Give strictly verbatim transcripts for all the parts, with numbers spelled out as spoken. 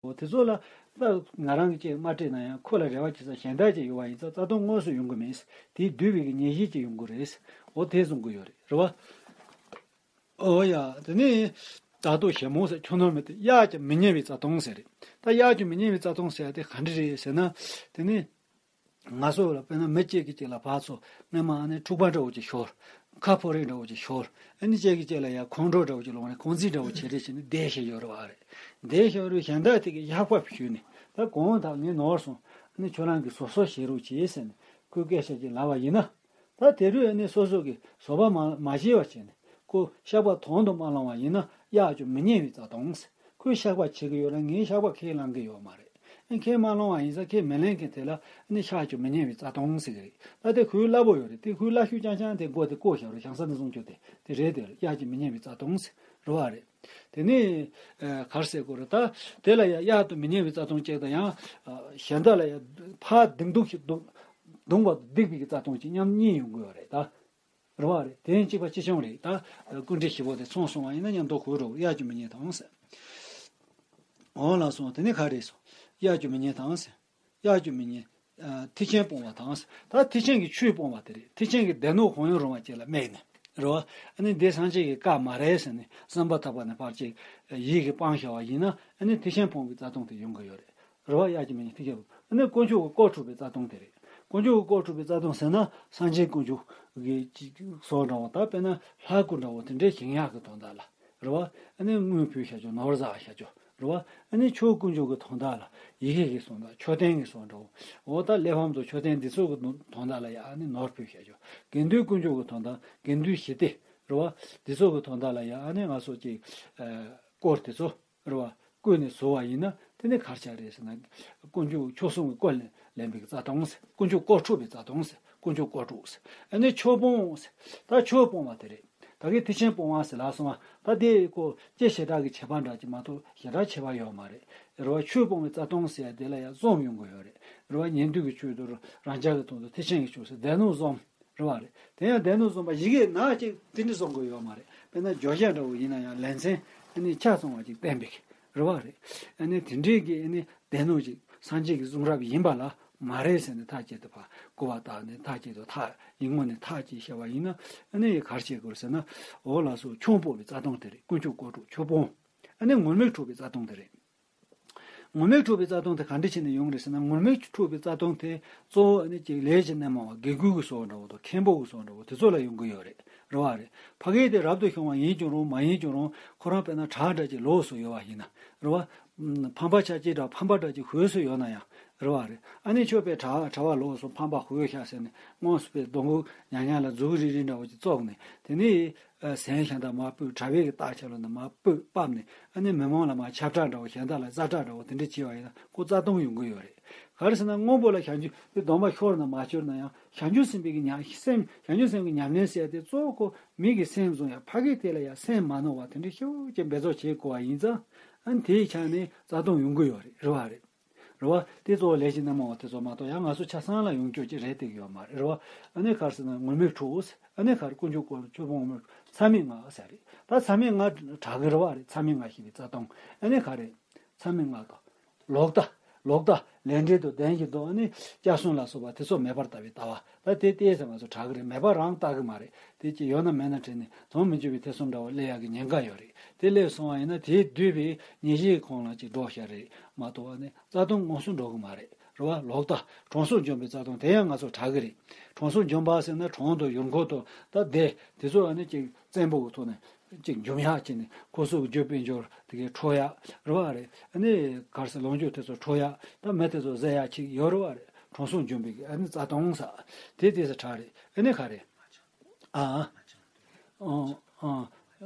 འོ་དེ་ཚོ་ལ་ད་ང་རང་གིས་ཅིག་མ་སྤྲད་ན་ཡང་ཁོ་ལ་རེ་བ་བྱེད་ས་གཞན་དག་ཅིག་ཡོད་པ་ཡིན་ཙང་རྩ་ལྟུང་དངོས་སུ་ཡོང་གི་མེད། དེས་བསྡུས་པའི་གི་ཉེས་བྱས་ཅིག་ཡོང་གི་རེད། འོ་དེ་གསུང་གི་ཡོད་རེད། རེད་བ། ཨོ་ཡ། དེ་ནི་ད་ལྟོ་ཞེ་མོ་ཟེར་ཁྱོད་ནོར་མེད་དེ་གཡག་ཀྱང་མི་ཉན་པའི་རྩ་ལྟུང་ཟེར་རེད། ད་གཡག་ཀྱང་མི་ཉན་པའི་རྩ་ལྟུང་ཟེར་ཡ་དེ་ག་འདྲ་རེད་ཟེར་ན། དེ་ནི་ང་ཚོ་ལ་དཔེར་ན་མི་གཅིག་གིས་གཅིག་ལ་ཕར་ཚུར་སྔོན་མ་ཨ་ནི་འཁྲུག་པ་འདྲ་བོ་ཅིག་ཤོར། ཁ་ཕོ་རེ་འདྲ་བོ་ཅིག་ཤོར། ཨ་ནི་གཅིག་གིས་གཅིག་ལ་ཡ་ཁོང་ཁྲོ་འདྲ་བོ་ཅིག་ལངས་ནས་ཁོང་ཚིག་འདྲ་བོ་བྱེད་རེས་བྱས་ནས་བསྡད་བཞག་ཡོད་རེད་བ་རེད། བསྡད་བཞག་རེད། གཞན་དག་དེ་གིས་བཤགས་པ་ཞུས་ནས་ད་གང་ལྟར་ངས་ནོར་སོང་། ཨ་ནི་ཁྱོད་རང་གིས་བཟོད་གསོལ་བྱེད་རོགས་བྱེད་ཟེར་ནས་ཁོས་སྐད་ཆ་ཅིག་ལབ་པ་ཡིན་ན། ད་དེ་རུ་ཨ་ནི་སོ་སོ་གིས་བཟོད་པ་མ་མ་བྱས་པ་བྱས་ནས་ཁོ་བཤགས་པ་དང་དུ་མ་བླངས་པ་ཡིན་ན་གཡག་ཀྱང་མི་ཉན་པའི་རྩ་ལྟུང་ཟེར། ཁོས་བཤགས་པ་བྱེད་ཀྱི་ཡོད་ན་ངས་བཤགས་པ་ཁས་བླང་གི་ཡོད་མ་རེད། ཨ་ཁས་མ་བླངས་པ་ཡིན་ཙང་ཁས་མི་ལེན་མཁན་དེ་ལ་ཨ་ནི་བཤགས་ཀྱང་མི་ཉན་པའི་རྩ་ལྟུང་ཟེར་གི་རེད། ད་དེ་ཁོའི་སླ་པོ་ཡོད་རེད། དེ་ཁོའི་སླ་ཤོས་རྐྱང་རྐྱང་དེ་མགོ་དེ་བསྐོར་བཞག་རོགས། བྱང་ས་ནས་བཟུང་རྒྱུ་དེ་དེ་རེད། དེ་གཡག་ཀྱང་མི་ཉན་པའི་རྩ་ལྟུང་ཟེར། རེད་བ་རེད། དེ་ནས་ཨ་ག་རེ་ཟེར་དགོས་རེད། ད་དེ་ལ་ཡང་གཡག་ཏུ་མི་ཉན་པའི་རྩ་ལྟུང་གཅིག་དང་། ཡང་ཨ་གཞན་དག་ལ་ཡང་ཕར་སྡིགས་མདུད་ཅིག་བརྡུང་བརྡུང་བར་དུ་སྡིགས་པའི་རྩ་ལྟུང་གཅིག་མཉམ་གཉིས་ཡོང་གི་ཡོད་རེད་ད། རེད་བ་རེད། དེ་ཡང་གཅིག་པ་གཅིག་རྐྱང་རེད་ད། ཨ་ཀུན་འདྲེ་བཞི་པོ་དེ་ཚང་སོང་བ་ཡིན་ན་མཉམ་དུ་གོ་རོགས། གཡག་ཀྱང་མི་ཉན་དང་ཟེར། འོང་ལགས་སོ། དེ་ནས་ག་རེ་ཟེར། གཡག་ཀྱང་མི་ཉན་དང་ཟེར། གཡག་ཀྱང་མི་ཉན། ཨ་མཐུ་ཆེན་སྤོང་བ་དང་ཟེར། ད་མཐུ་ཆེན་གྱིས་ཆོས་སྤོང་བ་དེ་རེད། མཐུ་ཆེན་གྱིས་སྡེ་སྣོད་གང་ཡང་རུང་བ་ཅིག་ལ་དམིགས་ནས། རེད་བ། ཨ་ནི་འདི་སངས་རྒྱས་ཀྱི་བཀའ་མ་རེད་ཟེར་ནས་བསམ་པ་ཐག་པ་ནས་ཕར་ཅིག་ཡིད་ཀྱིས་སྤངས་བཞག་པ་ཡིན་ན། ཨ་ནི་མཐུ་ཆེན་སྤོང་བའི་རྩ་ལྟུང་དེ་ཡོང་གི་ཡོད་རེད། རེད་བ། གཡག་ཀྱང་མི་ཉན། མཐུ་ཆེན་སྤོང་། ཨ་ནི་དཀོན་མཆོག་གི་དཀོར་འཕྲོག་པའི་རྩ་ལྟུང་དེ་རེད། དཀོན་མཆོག་གི་དཀོར་འཕྲོག་པའི་རྩ་ལྟུང་ཟེར་ན་སངས་རྒྱས་དཀོན་མཆོག་གི་ཅིག་སོགས་འདྲ་བོ། ད་དཔེར་ན་ལྷ་སྐུ་འདྲ་བོ་དེ་འདྲའི་བཞེངས་ཡག་གི་དོན་དག་ལ། རེད་བ། ཨ་ནི་དངུལ་ཕུལ་བཞག་རྒྱུ། ནོར་བཟའ་བཞག་རྒྱུ། རེད་བ། ཨ་ནི་ཆོས་དཀོན་མཆོག་གི་དོན་དག་ལ་ཡི་གེ་གི་སོགས་འདྲ། མཆོད་རྟེན་གྱི་སོགས་འདྲ་བོ། འོ་ད་གླེགས་བམ་དང་མཆོད་རྟེན་འདི་ཚོ་གི་དོན་དག་ལ་ཡང་ཨ་ནི་ནོར་ཕུལ་བཞག་རྒྱུ། དགེ་འདུན་དཀོན་མཆོག་གི་དོན་དག་དགེ་འདུན་ཞི་བདེ། རེད་བ། འདི་ཚོ་གི་དོན་དག་ལ་ཡང་ཨ་ནི་ང་ཚོ་ཅིག་ཨ་དཀོར་དེ་ཚོ། རེད་བ། བརྐུས་ནས་བཟོ་བ་ཡིན་ན་དེ་ནི་ག་རེ་ཆགས་རེད་ཟེར་ན། དཀོན་མཆོག་ཆོས་སྲུང་གི་སྐོར་ལ་ལེན་པའི་རྩ་ལྟུང་ཟེར། དཀོན་མཆོག་དཀོར་འཕྲོག་པའི་རྩ་ལྟུང་ཟེར། དཀོན་མཆོག་དཀོར་འཕྲོག་ཟེར། ཨ་ནི་ཆོས་སྤོང་ཟེར། ད་ཆོས་སྤོང་བ་དེ་རེད། ད་གིན་མཐུ་ཆེན་སྤོང་བ་ཟེར་ལབ་སོང་བ། ད་དེ་ཁོ་སྤྱི་བྱེ་བྲག་གི་ཁྱད་པར་འདྲ་ཅིག་མ་གཏོགས་ཞེ་དྲག་ཁྱད་པར་ཡོད་མ་རེད། རེད་བ། ཆོས་སྤོང་བའི་རྩ་ལྟུང་ཟེར་ཡ་དེ་ལ་ཡང་གསུམ་ཡོང་གི་ཡོད་རེད། རེད་བ། ཉན་ཐོས་ཀྱི་ཆོས་དང་རང་ཅག་གི་དོན་དུ་མཐུ་ཆེན་གྱི་ཆོས་ཟེར། སྡེ་སྣོད་གསུམ། རེད་བ་རེད། དེ་ཡང་སྡེ་སྣོད་གསུམ་པ་ཡི་གེ་ནག་ཅིག་དེ་འདྲ་བཟོ་དགོས་ཡོད་མ་རེད། དཔེར་ན་བརྗོད་བྱ་འདྲ་བོ་ཡིན་ན་ཡང་ལེ་ཚན་ཨ་ནི་ཆ་ཚང་བ་ཅིག་བསྟན་པའི་གི། རེད་བ་རེད། ཨ་ནི་དེ་འདྲའི་གི་ཨ་ནི་སྡེ་སྣོད་ཅིག་སངས་རྒྱས་ཀྱི་གསུང་རབ་ཡིན་པ་ལ་མ་རེད་ཟེར་ནས་ཐག་བཅད་དུ་ཕར་སྐུར་བ་བཏབ་ནས་ཐག་བཅད་དུ་ཐག་ཡིག་ངོ་ནས་ཐག་བཅད་བཞག་པ་ཡིན་ན། ཨ་ནི་ག་རེ་བྱེད་དགོས་ཟེར་ན། འོ་ལགས་སོ། ཆོས་སྤོང་བའི་རྩ་ལྟུང་དེ་རེད། དཀོན་མཆོག་དཀོར་འཕྲོག་ཆོས་སྤོང་། ཨ་ནི་ངུར་སྨྲིག་འཁྲུགས་པའི་རྩ་ལྟུང་དེ་རེད། ངུར་སྨྲིག་འཁྲུགས་པའི་རྩ་ལྟུང་དེ་ག་འདྲ་བྱས་ནས་ཡོང་རེད་ཟེར་ན། ངུར་སྨྲིག་འཁྲུགས་པའི་རྩ་ལྟུང་དེ་གཙོ་བོ་ཨ་ནི་ཅིག་ལས་ཀྱི་སྣེ་མང་བ་དགེ་སྐོས་ཀྱི་སོགས་འདྲ་བོ་དང་། མཁན་པོ་གི་སོགས་འདྲ་བོ་དེ་ཚོ་ལ་ཡོང་གི་ཡོད་རེད། རེད་བ་རེད། ཕ་གི་དེ་རབ་ཏུ་བྱུང་བ་ཡིན་ཀྱང་རུང་མ་ཡིན་ཀྱང་རུང་། ཁོ་རང་དཔེར་ན་གྲྭ་འདྲ་ཅིག་ལོགས་སུ་ཡོད་པ་ཡིན་ན། རེད་བ། ཕམ་པ་ཆ་གཅིག་འདྲ་ཕམ་པ་འདྲ་ཅིག་ཧུས་སུ་ཡོད་ན་ཡང་། རེད་བ་རེད། ཨ་ནི་ཁྱོད་པའི་གྲྭ་གྲྭ་པ་ལོགས་སུ་ཕམ་པ་ཧུས་ཤག་ཟེར་ནས་དངོས་སུ་པའི་སྡོང་པོ་ཉག་ཉག་ལ་མཛུབ་རིལ་རིལ་འདྲ་བོ་ཅིག་བཙུགས་ནས། དེ་ནས་ཨ་ཟན་གཞན་དག་མར་ཕུད། གྲྭ་པའི་གི་རྟགས་ཆ་ལོ་ན་མར་ཕུད་ཕབ་ནས། ཨ་ནི་མི་མང་ལ་མར་ཁྱབ་བསྒྲགས་འདྲ་བོ། གཞན་དག་ལ་ཛ་དྲག་འདྲ་བོ་དེ་འདྲ་བྱས་པ་ཡིན་ན་ཁོ་རྩ་ལྟུང་ཡོང་གི་ཡོད་རེད། ག་རེ་ཟེར་ན་སྔོན་པོ་ལ་བྱང་ཆུབ་དེ་སྡོམ་པ་ཤོར་ན་མ་ཤོར་ན་ཡང་། བྱང་ཆུབ་སེམས་དཔའི་གི་ཉམས་སེམས། བྱང་ཆུབ་སེམས་ཀྱི་ཉམས་ལེན་ཟེར་ཡ་དེ་གཙོ་བོ་ཁོ་མི་གི་སེམས་བཟུང་ཡ། ཕ་གི་དེ་ལ་ཡ་སེམས་མ་ནོར་བ་དེ་འདྲ་ཤུགས་ཀྱིས་འབད་རྩོལ་བྱེད་དགོས་པ་ཡིན་ཙང་། ཨ་ནི་དེའི་ཆ་ནས་རྩ་ལྟུང་ཡོང་གི་ཡོད་རེད། རེད་བ་རེད། རེད་བ། དེ་གཙོ་བོ་ལས་ཀྱི་སྣེ་མང་བ་དེ་ཚོ་མ་གཏོགས་ཡང་ང་ཚོ་ཆ་ཚང་ལ་ཡོང་རྒྱུ་ཅིག་རེད་བསྡད་ཀྱི་ཡོད་མ་རེད། རེད་བ། ཨ་ནི་ག་རེ་ཟེར་ན་ངུར་སྨྲིག་འཁྲུགས། ཨ་ནི་ག་རེ། དཀོན་མཆོག་དཀོར་འཕྲོག་ཆོས་སྤོང་ངུར་སྨྲིག་འཁྲུགས། མཚམས་མེད་ལྔ་ཟེར་རེད། ད་མཚམས་མེད་ལྔ་དྲག་གི་རེད་བ་རེད། མཚམས་མེད་ལྔ་ཞེས་པའི་རྩ་ལྟུང་། ཨ་ནི་ག་རེ། མཚམས་མེད་ལྔ་དང་། ལོག་ལྟ། ལོག་ལྟ། ལས་འབྲས་དང་ལྡན་གྱི་འདུག་ཨ་ནི་སྐྱག་རྫུན་ལ་སོགས་པ་དེ་ཚོ་མེད་པར་ལྟ་བའི་ལྟ་བ། ད་དེ་ལྟས་ཟེར་ང་ཚོ་དྲག་གི་རེད། མེད་པ་རང་ལྟ་གི་མ་རེད། དེ་ཅིག་ཡོད་ན་མེད་ན་དྲན་ནས་དོན་མི་འགྱུར་བའི་ཐེ་ཚོམ་འདྲ་བོ་སླེབས་ཡག་གི་ཉེན་ཁ་ཡོད་རེད། དེ་སླེབས་སོང་བ་ཡིན་ན་དེའི་བསྡུས་པའི་ཉེས་བྱས་ཁོང་ལ་ཅིག་འགྲོ་ཤག་རེད་མ་གཏོགས། ཨ་ནི་རྩ་ལྟུང་དངོས་སུ་འགྲོ་གི་མ་རེད། རེད་བ། ལོག་ལྟ། གྲོང་སོགས་འཇོམས་པའི་རྩ་ལྟུང་དེ་ཡང་ང་ཚོ་དྲག་གི་རེད། གྲོང་སོགས་འཇོམས་པ་ཟེར་ན་གྲོང་དང་ཡུལ་འཁོར་དང་ད་སྡེ་དེ་ཚོ་ཨ་ནི་ཅིག་བཙན་པོ་གི་ཐོག་ནས་ཅིག་འཇོམས་ཡག་བྱས་ནས་ཁོ་ཚོ་གི་རྒྱུ་དཔལ་འབྱོར་དེ་གའི་འཕྲོག་ཡག་རེད་བ་རེད། ཨ་ནི་ག་རེ་ཟེར། ལོངས་སྤྱོད་དེ་ཚོ་འཕྲོག་ཡག་ད་མི་དེ་ཚོ་བཟས་ཡག་ཅིག་ཡོད་རེད་བ་རེད། གྲོང་སོགས་འཇོམས་པའི་ཨ་ནི་རྩ་ལྟུང་ཟེར། དེ་དེ་ཚོ་དྲག་རེད། ཨ་ནི་ག་རེ། ཨ། ཨ། ཨ།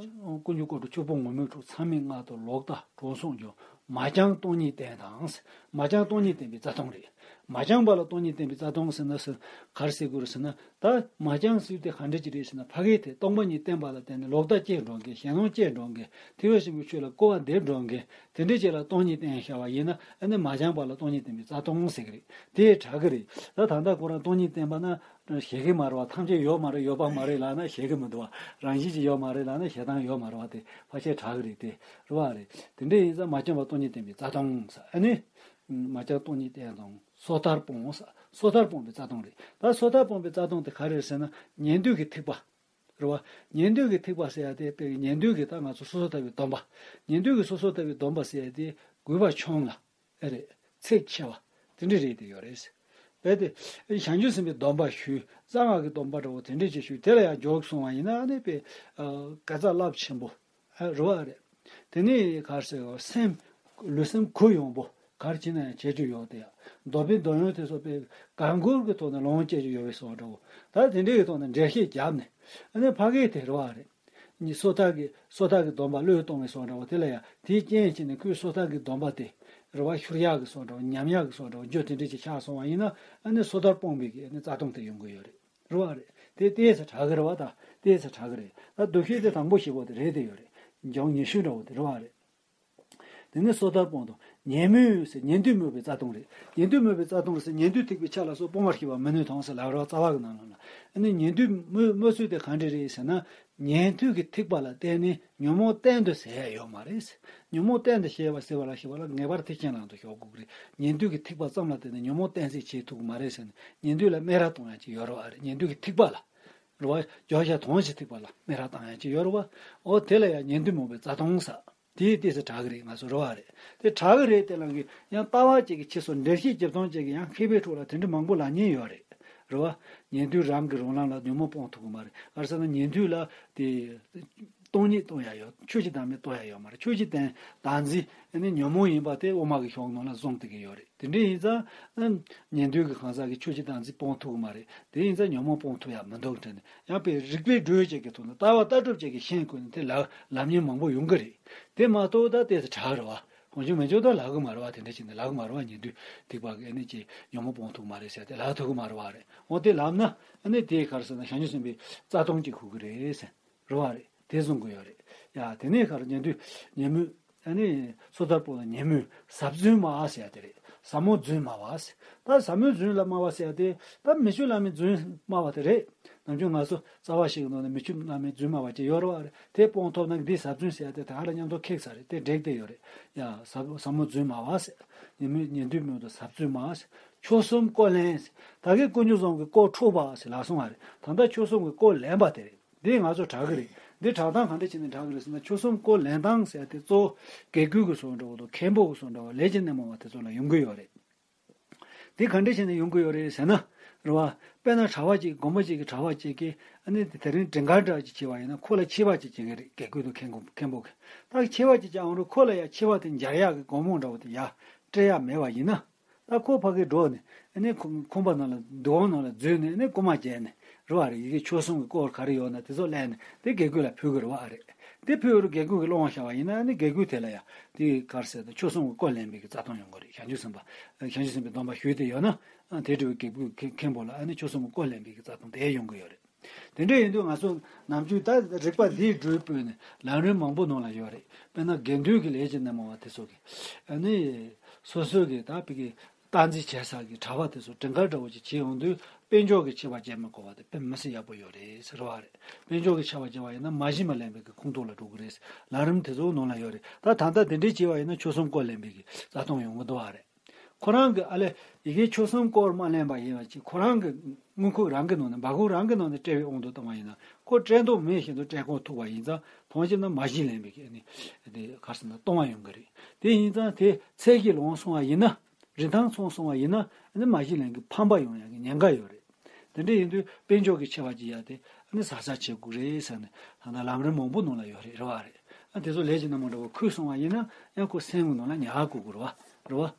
དཀོན་མཆོག་དཀོར་འཕྲོག་ཆོས་སྤོང་ངུར་སྨྲིག་འཁྲུགས། མཚམས་མེད་ལྔ་དང་ལོག་ལྟ། གྲོང་སོགས་འཇོམས། མ་བྱང་སྟོང་ཉིད་བསྟན་དང་། མ་བྱང་སྟོང་ཉིད་བསྟན་པའི་རྩ་ལྟུང་རེད། མ་སྦྱངས་པ་ལ་སྟོང་ཉིད་བསྟན་པའི་རྩ་ལྟུང་ཟེར་ན་ཟེར། ག་རེ་ཟེར་དགོས་རེད་ཟེར་ན། ད་མ་སྦྱངས་ཟེར་དེ་ག་འདྲ་ཅིག་རེད་ཟེར་ན། ཕ་གིའི་དེ་སྟོང་པ་ཉིད་བསྟན་པ་ལ་བརྟེན་ནས་ལོག་ལྟ་སྐྱེས་འགྲོ་མཁན། ཞེན་སྣང་སྐྱེས་འགྲོ་མཁན། ཐེག་པ་ཆེན་པོའི་ཆོས་ལ་སྐུར་བ་འདེབས་འགྲོ་མཁན། དེ་འདྲ་ཅིག་ལ་སྟོང་ཉིད་བསྟན་བཞག་པ་ཡིན་ན། ཨ་ནི་མ་སྦྱངས་པ་ལ་སྟོང་ཉིད་བསྟན་པའི་རྩ་ལྟུང་ཟེར་གི་རེད། དེ་དྲག་གི་རེད། ད་ད་ལྟ་ཁོ་རང་སྟོང་ཉིད་བསྟན་པ་ན་ཞེད་ཀྱི་མ་རེད་བ། ཐམས་ཅད་ཡོད་མ་རེད། ཡོད་པ་མ་རེད་ལབ་ན་ཞེད་ཀྱི་མི་འདུག་བ། རང་བཞིན་གྱིས་ཡོད་མ་རེད་ལབ་ན་ཞེ་སྡང་ཡོད་མ་རེད་བ། དེ་ཕལ་ཆེར་དྲག་གི་རེད། དེ་རེད་བ་རེད། དེ་འདྲ་ཡིན་ཙང་མ་སྦྱངས་པ་སྟོང་ཉིད་བསྟན་པའི་རྩ་ལྟུང་ཟེར། ཨ་ནི་མ་སྦྱངས་སྟོང་ཉིད་བསྟན་དང་སོ་ཐར་སྤོང་ཟེར། སོ་ཐར་སྤོང་བའི་རྩ་ལྟུང་རེད། ད་སོ་ཐར་སྤོང་བའི་རྩ་ལྟུང་དེ་ག་རེ་རེད་ཟེར་ན། ཉན་ཐོས་ཀྱི་ཐེག་པ་རེད་བ། ཉན་ཐོས་ཀྱི་ཐེག་པ་ཟེར་ཡ་དེ་དཔེ་ཉན་ཐོས་ཀྱི་ད་ང་ཚོ་སོ་སོར་ཐར་པའི་སྡོམ་པ། ཉན་ཐོས་ཀྱི་སོ་སོར་ཐར་པའི་སྡོམ་པ་ཟེར་ཡ་དེ་གུས་པ་ཆུང་ལ། ཨེ་རེད། ཚེགས་ཆེ་བ། དེ་འདྲ་རེད་དེ་ཡོད་རེད། རྦད་དེ་བྱང་ཆུབ་སེམས་དཔའི་སྡོམ་པ་ཞུས། གསང་སྔགས་ཀྱི་སྡོམ་པ་འདྲ་བོ་དེ་འདྲ་ཅིག་ཞུས། དེ་ལ་ཡང་འཇོག་སོང་བ་ཡིན་ན། ཨ་ནི་དཔེ་ཨ་ག་ཚ་རླབས་ཆེན་པོ། ཨ་རེད་བ་རེད། དེ་ནས་ག་རེ་ཟེར། སེམས་ལུས་སེམས་གུ་ཡངས་པོ་ག་རེ་བྱས་ན་ཡང་བྱེད་རྒྱུ་ཡོད་དེ། ཡང་འདོད་པའི་འདོད་ཡོན་དེ་ཚོ་དཔེ་གང་དགོས་ཀྱི་ཐོག་ནས་ལོངས་སྤྱད་རྒྱུ་ཡོད་པའི་བཟོ་འདྲ་བོ། ད་དེ་འདྲ་གི་ཐོག་ནས་འགྲེལ་བཤད་བརྒྱབ་ནས། ཨ་ནི་ཕ་གིའི་དེ་རེད་བ་རེད། ནི་སོ་ཐར་གྱི་སོ་ཐར་གྱི་སྡོམ་པ་བློས་གཏོང་བའི་བཟོ་འདྲ་བོ་དེ་ལ་ཡང་དེའི་རྐྱེན་བྱས་ནས་ཁོས་སོ་ཐར་གྱི་སྡོམ་པ་དེ་རེད་བ། ཤོར་ཡག་གི་བཟོ་འདྲ་བོ། ཉམས་ཡག་གི་བཟོ་འདྲ་བོ། རྒྱུ་དེ་འདྲ་ཅིག་ཆགས་སོང་བ་ཡིན་ན། ཨ་ནི་སོ་ཐར་སྤོང་བའི་གི་ཨ་ནི་རྩ་ལྟུང་དེ་ཡོང་གི་ཡོད་རེད། རེད་བ་རེད། དེ་ཏོག་ཙམ་དྲག་གི་རེད་བ། ད་ཏོག་ཙམ་དྲག་གི་རེད། ད་འདུ་ཤེས་དེ་དང་པོ་བཞི་པོ་དེ་རེད་དེ་ཡོད་རེད། འཇོག་ཉི་ཤུ་འདྲ་བོ་དེ་རེད་བ་རེད། དེ་ནས་སོ་ཐར་སྤོང་དང་ཉན་མོས་ཟེར། ཉན་ཐོས་སྨོད་པའི་རྩ་ལྟུང་རེད། ཉན་ཐོས་སྨོད་པའི་རྩ་ལྟུང་རེད་ཟེར། ཉན་ཐོས་ཐེག་པའི་ཆ་ལ་སོགས་སྤོང་བར་བྱེད་པ་མི་ནུས་དང་ཟེར་ལབ་རེད་བ། རྩ་བ་གི་ནང་ལོགས་ལ། ཨ་ནི་ཉན་ཐོས་སྨོད་སྨོད་ཚུལ་དེ་ག་འདྲ་རེད་ཟེར་ན། ཉན་ཐོས་ཀྱི་ཐེག་པ་ལ་བརྟེན་ནས་ཉོན་མོངས་གཏན་དུ་ཟད་ཡ་ཡོད་མ་རེད། ཉོན་མོངས་གཏན་དུ་ཟད་པ་ཟེར་བ་ལ་ཞེས་པ་ལ་ངེས་པར་ཐེག་ཆེན་ལམ་དུ་ཞོག་དགོས་ཀྱི་རེད། ཉན་ཐོས་ཀྱི་ཐེག་པ་ཙམ་ལ་བརྟེན་ནས་ཉོན་མོངས་གཏན་སྲིད་བྱེད་ཐུབ་ཀྱི་མ་རེད་ཟེར་ནས། ཉན་ཐོས་ལ་སྨད་ར་གཏོང་ཡ་ཅིག་ཡོད་རེད་བ་རེད། ཉན་ཐོས་ཀྱི་ཐེག་པ་ལ་རེད་བ། བརྗོད་བྱ་དོན་གྱི་ཐེག་པ་ལ་སྨད་ར་བཏང་ཡ་ཅིག་ཡོད་རེད་བ། འོ་དེ་ལ་ཡང་ཉན་ཐོས་སྨོད་པའི་རྩ་ལྟུང་ཟེར། དེ་ཏོག་ཙམ་དྲག་གི་རེད། ང་ཚོ་རེད་བ་རེད། དེ་དྲག་གི་རེད། དེ་ལ་གི་ཡང་ལྟ་བ་ཅིག་གི་ཕྱིར་སོ་འགྲེལ་བཤད་རྒྱབ་སྟངས་ཅིག་གི་ཡང་མཁས་པའི་ཁྲོད་ལ་དེ་འདྲ་མང་པོ་ལབ་མཁན་ཡོད་རེད། རེད་བ། ཉན་ཐོས་རང་གི་རང་ལམ་ལ་ཉོན་མོངས་སྤོང་ཐུབ་ཀྱི་མ་རེད། ག་རེ་ཟེར་ན་ཉན་ཐོས་ལ་དེ་སྟོང་ཉིད་སྟོན་ཡ་ཡོད། ཆོས་ཀྱི་བདག་མེད་སྟོན་ཡ་ཡོད་མ་རེད། ཆོས་ཀྱི་བདག་བདག་འཛིན་ཨ་ནི་ཉོན་མོངས་ཡིན་པ་དེ་དབུ་མ་གི་ཤོག་ནང་ལ་བཟུང་བསྡད་ཀྱི་ཡོད་རེད། དེ་འདྲ་ཡིན་ཙང་ཨ་ཉན་ཐོས་ཀྱི་གང་ཟག་གིས་ཆོས་ཀྱི་བདག་འཛིན་སྤོང་ཐུབ་ཀྱི་མ་རེད། དེ་ཡིན་ཙང་ཉོན་མོངས་སྤོང་ཐུབ་ཡ་མི་འདུག་དྲན་ནས། ཡང་དཔེ་རིགས་པས་སྒྲུབ་བྱེད་ཀྱི་ཐོག་ནས། ལྟ་བ་ལྟ་གྲུབ་ཅིག་གིས་ཤེས་དགོས་ནས་དེ་ལབ་ལབ་མཁན་མང་པོ་ཡོང་གི་རེད། དེ་མ་གཏོགས་ད་ཏོག་ཙམ་དྲག་རེད་བ། གང་བྱུང་མང་བྱུང་ད་ལབ་གི་མ་རེད་བ། དེ་འདྲ་བྱས་ནས་ལབ་གི་མ་རེད་བ། ཉན་ཐོས་ཐེག་པ་གི་ཨ་ནི་ཅིག་ཉོན་མོངས་སྤོང་ཐུབ་མ་རེད་ཟེར་དེ་ལབ་ཐུབ་གི་མ་རེད་བ་རེད། འོ་དེ་ལབ་ན་ཨ་ནི་དེ་ག་རེ་ཟེར་ན་བྱང་ཆུབ་སེམས་དཔའི་རྩ་ལྟུང་གཅིག་ཁུག་གི་རེད་ཟེར། རེད་བ་རེད། དེ་གསུང་གི་ཡོད་རེད། ཡ་དེ་ནས་ག་རེ། ཉན་ཐོས་ཉན་མོས། ཨ་ནི་སོ་ཐར་སྤོང་ལ་ཉན་མོས་ཟབ་རྫུན་སྨྲ་བ་ཟེར་ཡ་དེ་རེད། ཟབ་མོ་རྫུན་སྨྲ་བ་ཟེར། ད་ཟབ་མོའི་རྫུན་ལ་སྨྲ་བ་ཟེར་ཡ་དེ་ད་མི་ཆོས་བླ་མའི་རྫུན་སྨྲ་བ་དེ་རེད། ནམ་རྒྱུན་ང་ཚོ་རྩ་བ་ཞིག་གི་ནང་ནས་མི་ཆོས་བླ་མའི་རྫུན་སྨྲ་བ་ཅིག་ཡོད་རེད་བ་རེད། དེ་སྤོང་ཐུབ་ན་འདི་ཟབ་རྫུན་ཟེར་ཡ་དེ་ད་ཧ་ལ་མཉམ་དུ་ཁེགས་ས་རེད། དེ་འགྲིག་བསྡད་ཡོད་རེད། ཡ་ཟབ་ཟབ་མོ་རྫུན་སྨྲ་བ་ཟེར། ཉན་མོས། ཉན་ཐོས་སྨོད་དང་ཟབ་རྫུན་སྨྲ་བ་ཟེར། ཆོས་གསུམ་བཀོད་ལེན་ཟེར། ད་གིན་དཀོན་མཆོག་གསུམ་གྱི་བཀོད་འཕྲོག་པ་ཟེར་ལབ་སོང་བ་རེད། ད་ལྟ་ཆོས་གསུམ་གྱི་བཀོད་ལེན་པ་དེ་རེད། འདི་ང་ཚོ་དྲག་གི་རེད། འདི་དྲག་སྟངས་ག་འདྲ་བྱས་ནས་དྲག་གི་རེད་ཟེར་ན། ཆོས་གསུམ་བཀོད་ལེན་སྟངས་ཟེར་ཡ་དེ་གཙོ་བོ་དགེ་སྐོས་ཀྱི་བཟོ་འདྲ་བོ་དང་མཁན་པོ་གི་བཟོ་འདྲ་བོ། ལས་ཀྱི་སྣེ་མོ་བ་དེ་ཚོ་ལ་ཡོང་གི་ཡོད་རེད། འདི་ག་འདྲ་བྱས་ནས་ཡོང་གི་ཡོད་རེད་ཟེར་ན། རེད་བ། དཔེར་ན་གྲྭ་པ་ཅིག་སྒོམ་པ་ཅིག་གིས། གྲྭ་པ་ཅིག་གིས་ཨ་ནི་དེ་རིང་སྒྲིག་འགལ་འདྲ་ཅིག་བྱས་པ་ཡིན་ན་ཁོ་ལ་ཆད་པ་ཅིག་བཅད་ཀྱི་རེད། དགེ་སྐོས་དང་མཁན་པོ་མཁན་པོ་གིས། ད་ཆད་པ་ཅིག་བཅད་ཡོང་རུང་ཁོ་ལ་ཡ་ཆད་པ་དེ་འཇལ་ཡག་གི་སྒོར་མོ་འདྲ་བོ་དེ་ཡ་སྤྲད་ཡ་མེད་པ་ཡིན་ན། ད་ཁོ་ཕ་གིར་འགྲོ་ནས་ཨ་ནི་ཁོ་ཁང་པ་ནང་ལ། འདུ་ཁང་ནང་ལ་འཛུལ་ནས་ཨ་ནི་རྐུ་མ་བྱས་ནས། རེད་བ་རེད། ཡི་གེ་ཆོས་གསུམ་གྱི་སྐོར་ག་རེ་ཡོད་ན་དེ་ཚོ་གླས་ནས་དེ་དགེ་སྐོས་ལ་ཕུལ་གི་རེད་བ་རེད། དེ་ཕུལ་རུང་དགེ་སྐོས་ཀྱིས་སློང་བ་བཞག་པ་ཡིན་ན། ཨ་ནི་དགེ་སྐོས་དེ་ལ་ཡ་དེ་ག་རེ་ཟེར་ད། ཆོས་གསུམ་གྱི་བཀོད་ལེན་པའི་གི་རྩ་ལྟུང་ཡོང་གི་རེད། བྱང་ཆུབ་སེམས་དཔའ། བྱང་ཆུབ་སེམས་དཔའི་སྡོམ་པ་ཞུས་ཏེ་ཡོད་ན། ཨ་དེ་འདྲ་བའི་དགེ་སྐོས་མཁན་པོ་ལ་ཨ་ནི་ཆོས་གསུམ་གྱི་བཀོད་ལེན་པའི་གི་རྩ་ལྟུང་དེ་ཡོང་གི་ཡོད་རེད། དེ་འདྲ་ཡིན་དུས་ང་ཚོ་ནམ་རྒྱུན་ད་རིགས་པ་འདིའི་འགྲོས་སྤོས་ནས་ལམ་རིམ་མང་པོ་ནང་ལ་ཡོད་རེད། དཔེར་ན་དགེ་འདུན་གྱི་ལས་ཀྱི་སྣེ་མོ་བ་དེ་ཚོ་གིས། ཨ་ནི་སོ་སོ་གི་ད་ཕ་གི་སྟངས་འཛིན་བྱེད་ས་གི་གྲྭ་པ་དེ་ཚོ་སྒྲིག་འགལ་འདྲ་བོ་ཅིག་བྱེད་ཡོང་དུས་དཔལ་འབྱོར་གྱི་ཆད་པ་བཅད་མི་དགོས་པ་དེ་དཔེ་མི་སྲིད་ཡག་པོ་ཡོད་རེད་ཟེར་བ་རེད། དཔལ་འབྱོར་གྱི་ཆད་པ་བཅད་པ་ཡིན་ན་མ་གཞི་མ་ལེན་པའི་གི་ཁུངས་གཏུགས་ལ་འགྲོ་གི་རེད། ལམ་རིམ་དེ་ཚོ་ནང་ལ་ཡོད་རེད། ད་ད་ལྟ་དེ་འདྲས་བྱས་པ་ཡིན་ན་ཆོས་གསུམ་བཀོད་ལེན་པའི་གི་རྩ་ལྟུང་ཡོང་གི་འདུག་བ་རེད། ཁོ་རང་གི་ཨ་ལས་ཡི་གེ་ཆོས་གསུམ་བཀོད་མ་ལེན་པ་ཡིན་པ་ཅིག་ཁོ་རང་གི་དངུལ་ཁུག་རང་གི་ནང་ནས། སྦ་ཁུག་རང་གི་ནང་ནས་སྤྲད་པའི་དབང་དུ་བཏང་བ་ཡིན་ན། ཁོ་སྤྲད་མདོག་མེད་བཞིན་དུ་སྤྲད་ཁོམ་ཐུབ་པ་ཡིན་ཙང་། ཐོག་མཆན་ན་མ་གཞི་ལེན་པའི་གི་ཨ་ནི་དེ་ག་རེ་ཟེར་ན་ལྟུང་བ་ཡོང་གི་རེད། དེ་ཡིན་ཙང་དེ་ཚད་ཀྱིས་ལོངས་སོང་བ་ཡིན་ན། རིན་ཐང་ཆུང་སོང་བ་ཡིན་ན་ཨ་ནི་མ་གཞི་ལེན་གྱི་ཕམ་པ་ཡོང་ཡག་གི་ཉེན་ཁ་ཡོད་རེད། དེ་འདྲ་ཡིན་དུས་དཔལ་འབྱོར་གྱི་ཆད་པ་བཅད་ཡ་དེ་ཨ་ནི་གཟབ་གཟབ་བྱེད་དགོས་རེད་ཟེར་ནས། ད་ལྟ་ལམ་རིམ་མང་པོ་ནང་ལ་ཡོད་རེད། རེད་བ་རེད། ཨ་དེ་ཚོ་ལས་ཀྱི་སྣེ་མོ་འདྲ་བོ་ཁུར་སོང་བ་ཡིན་ན་ཡང་ཁོ་སེམས་ཀྱི་ནང་ལ་ཉར་དགོས་ཀྱི་རེད་བ། རེད་བ།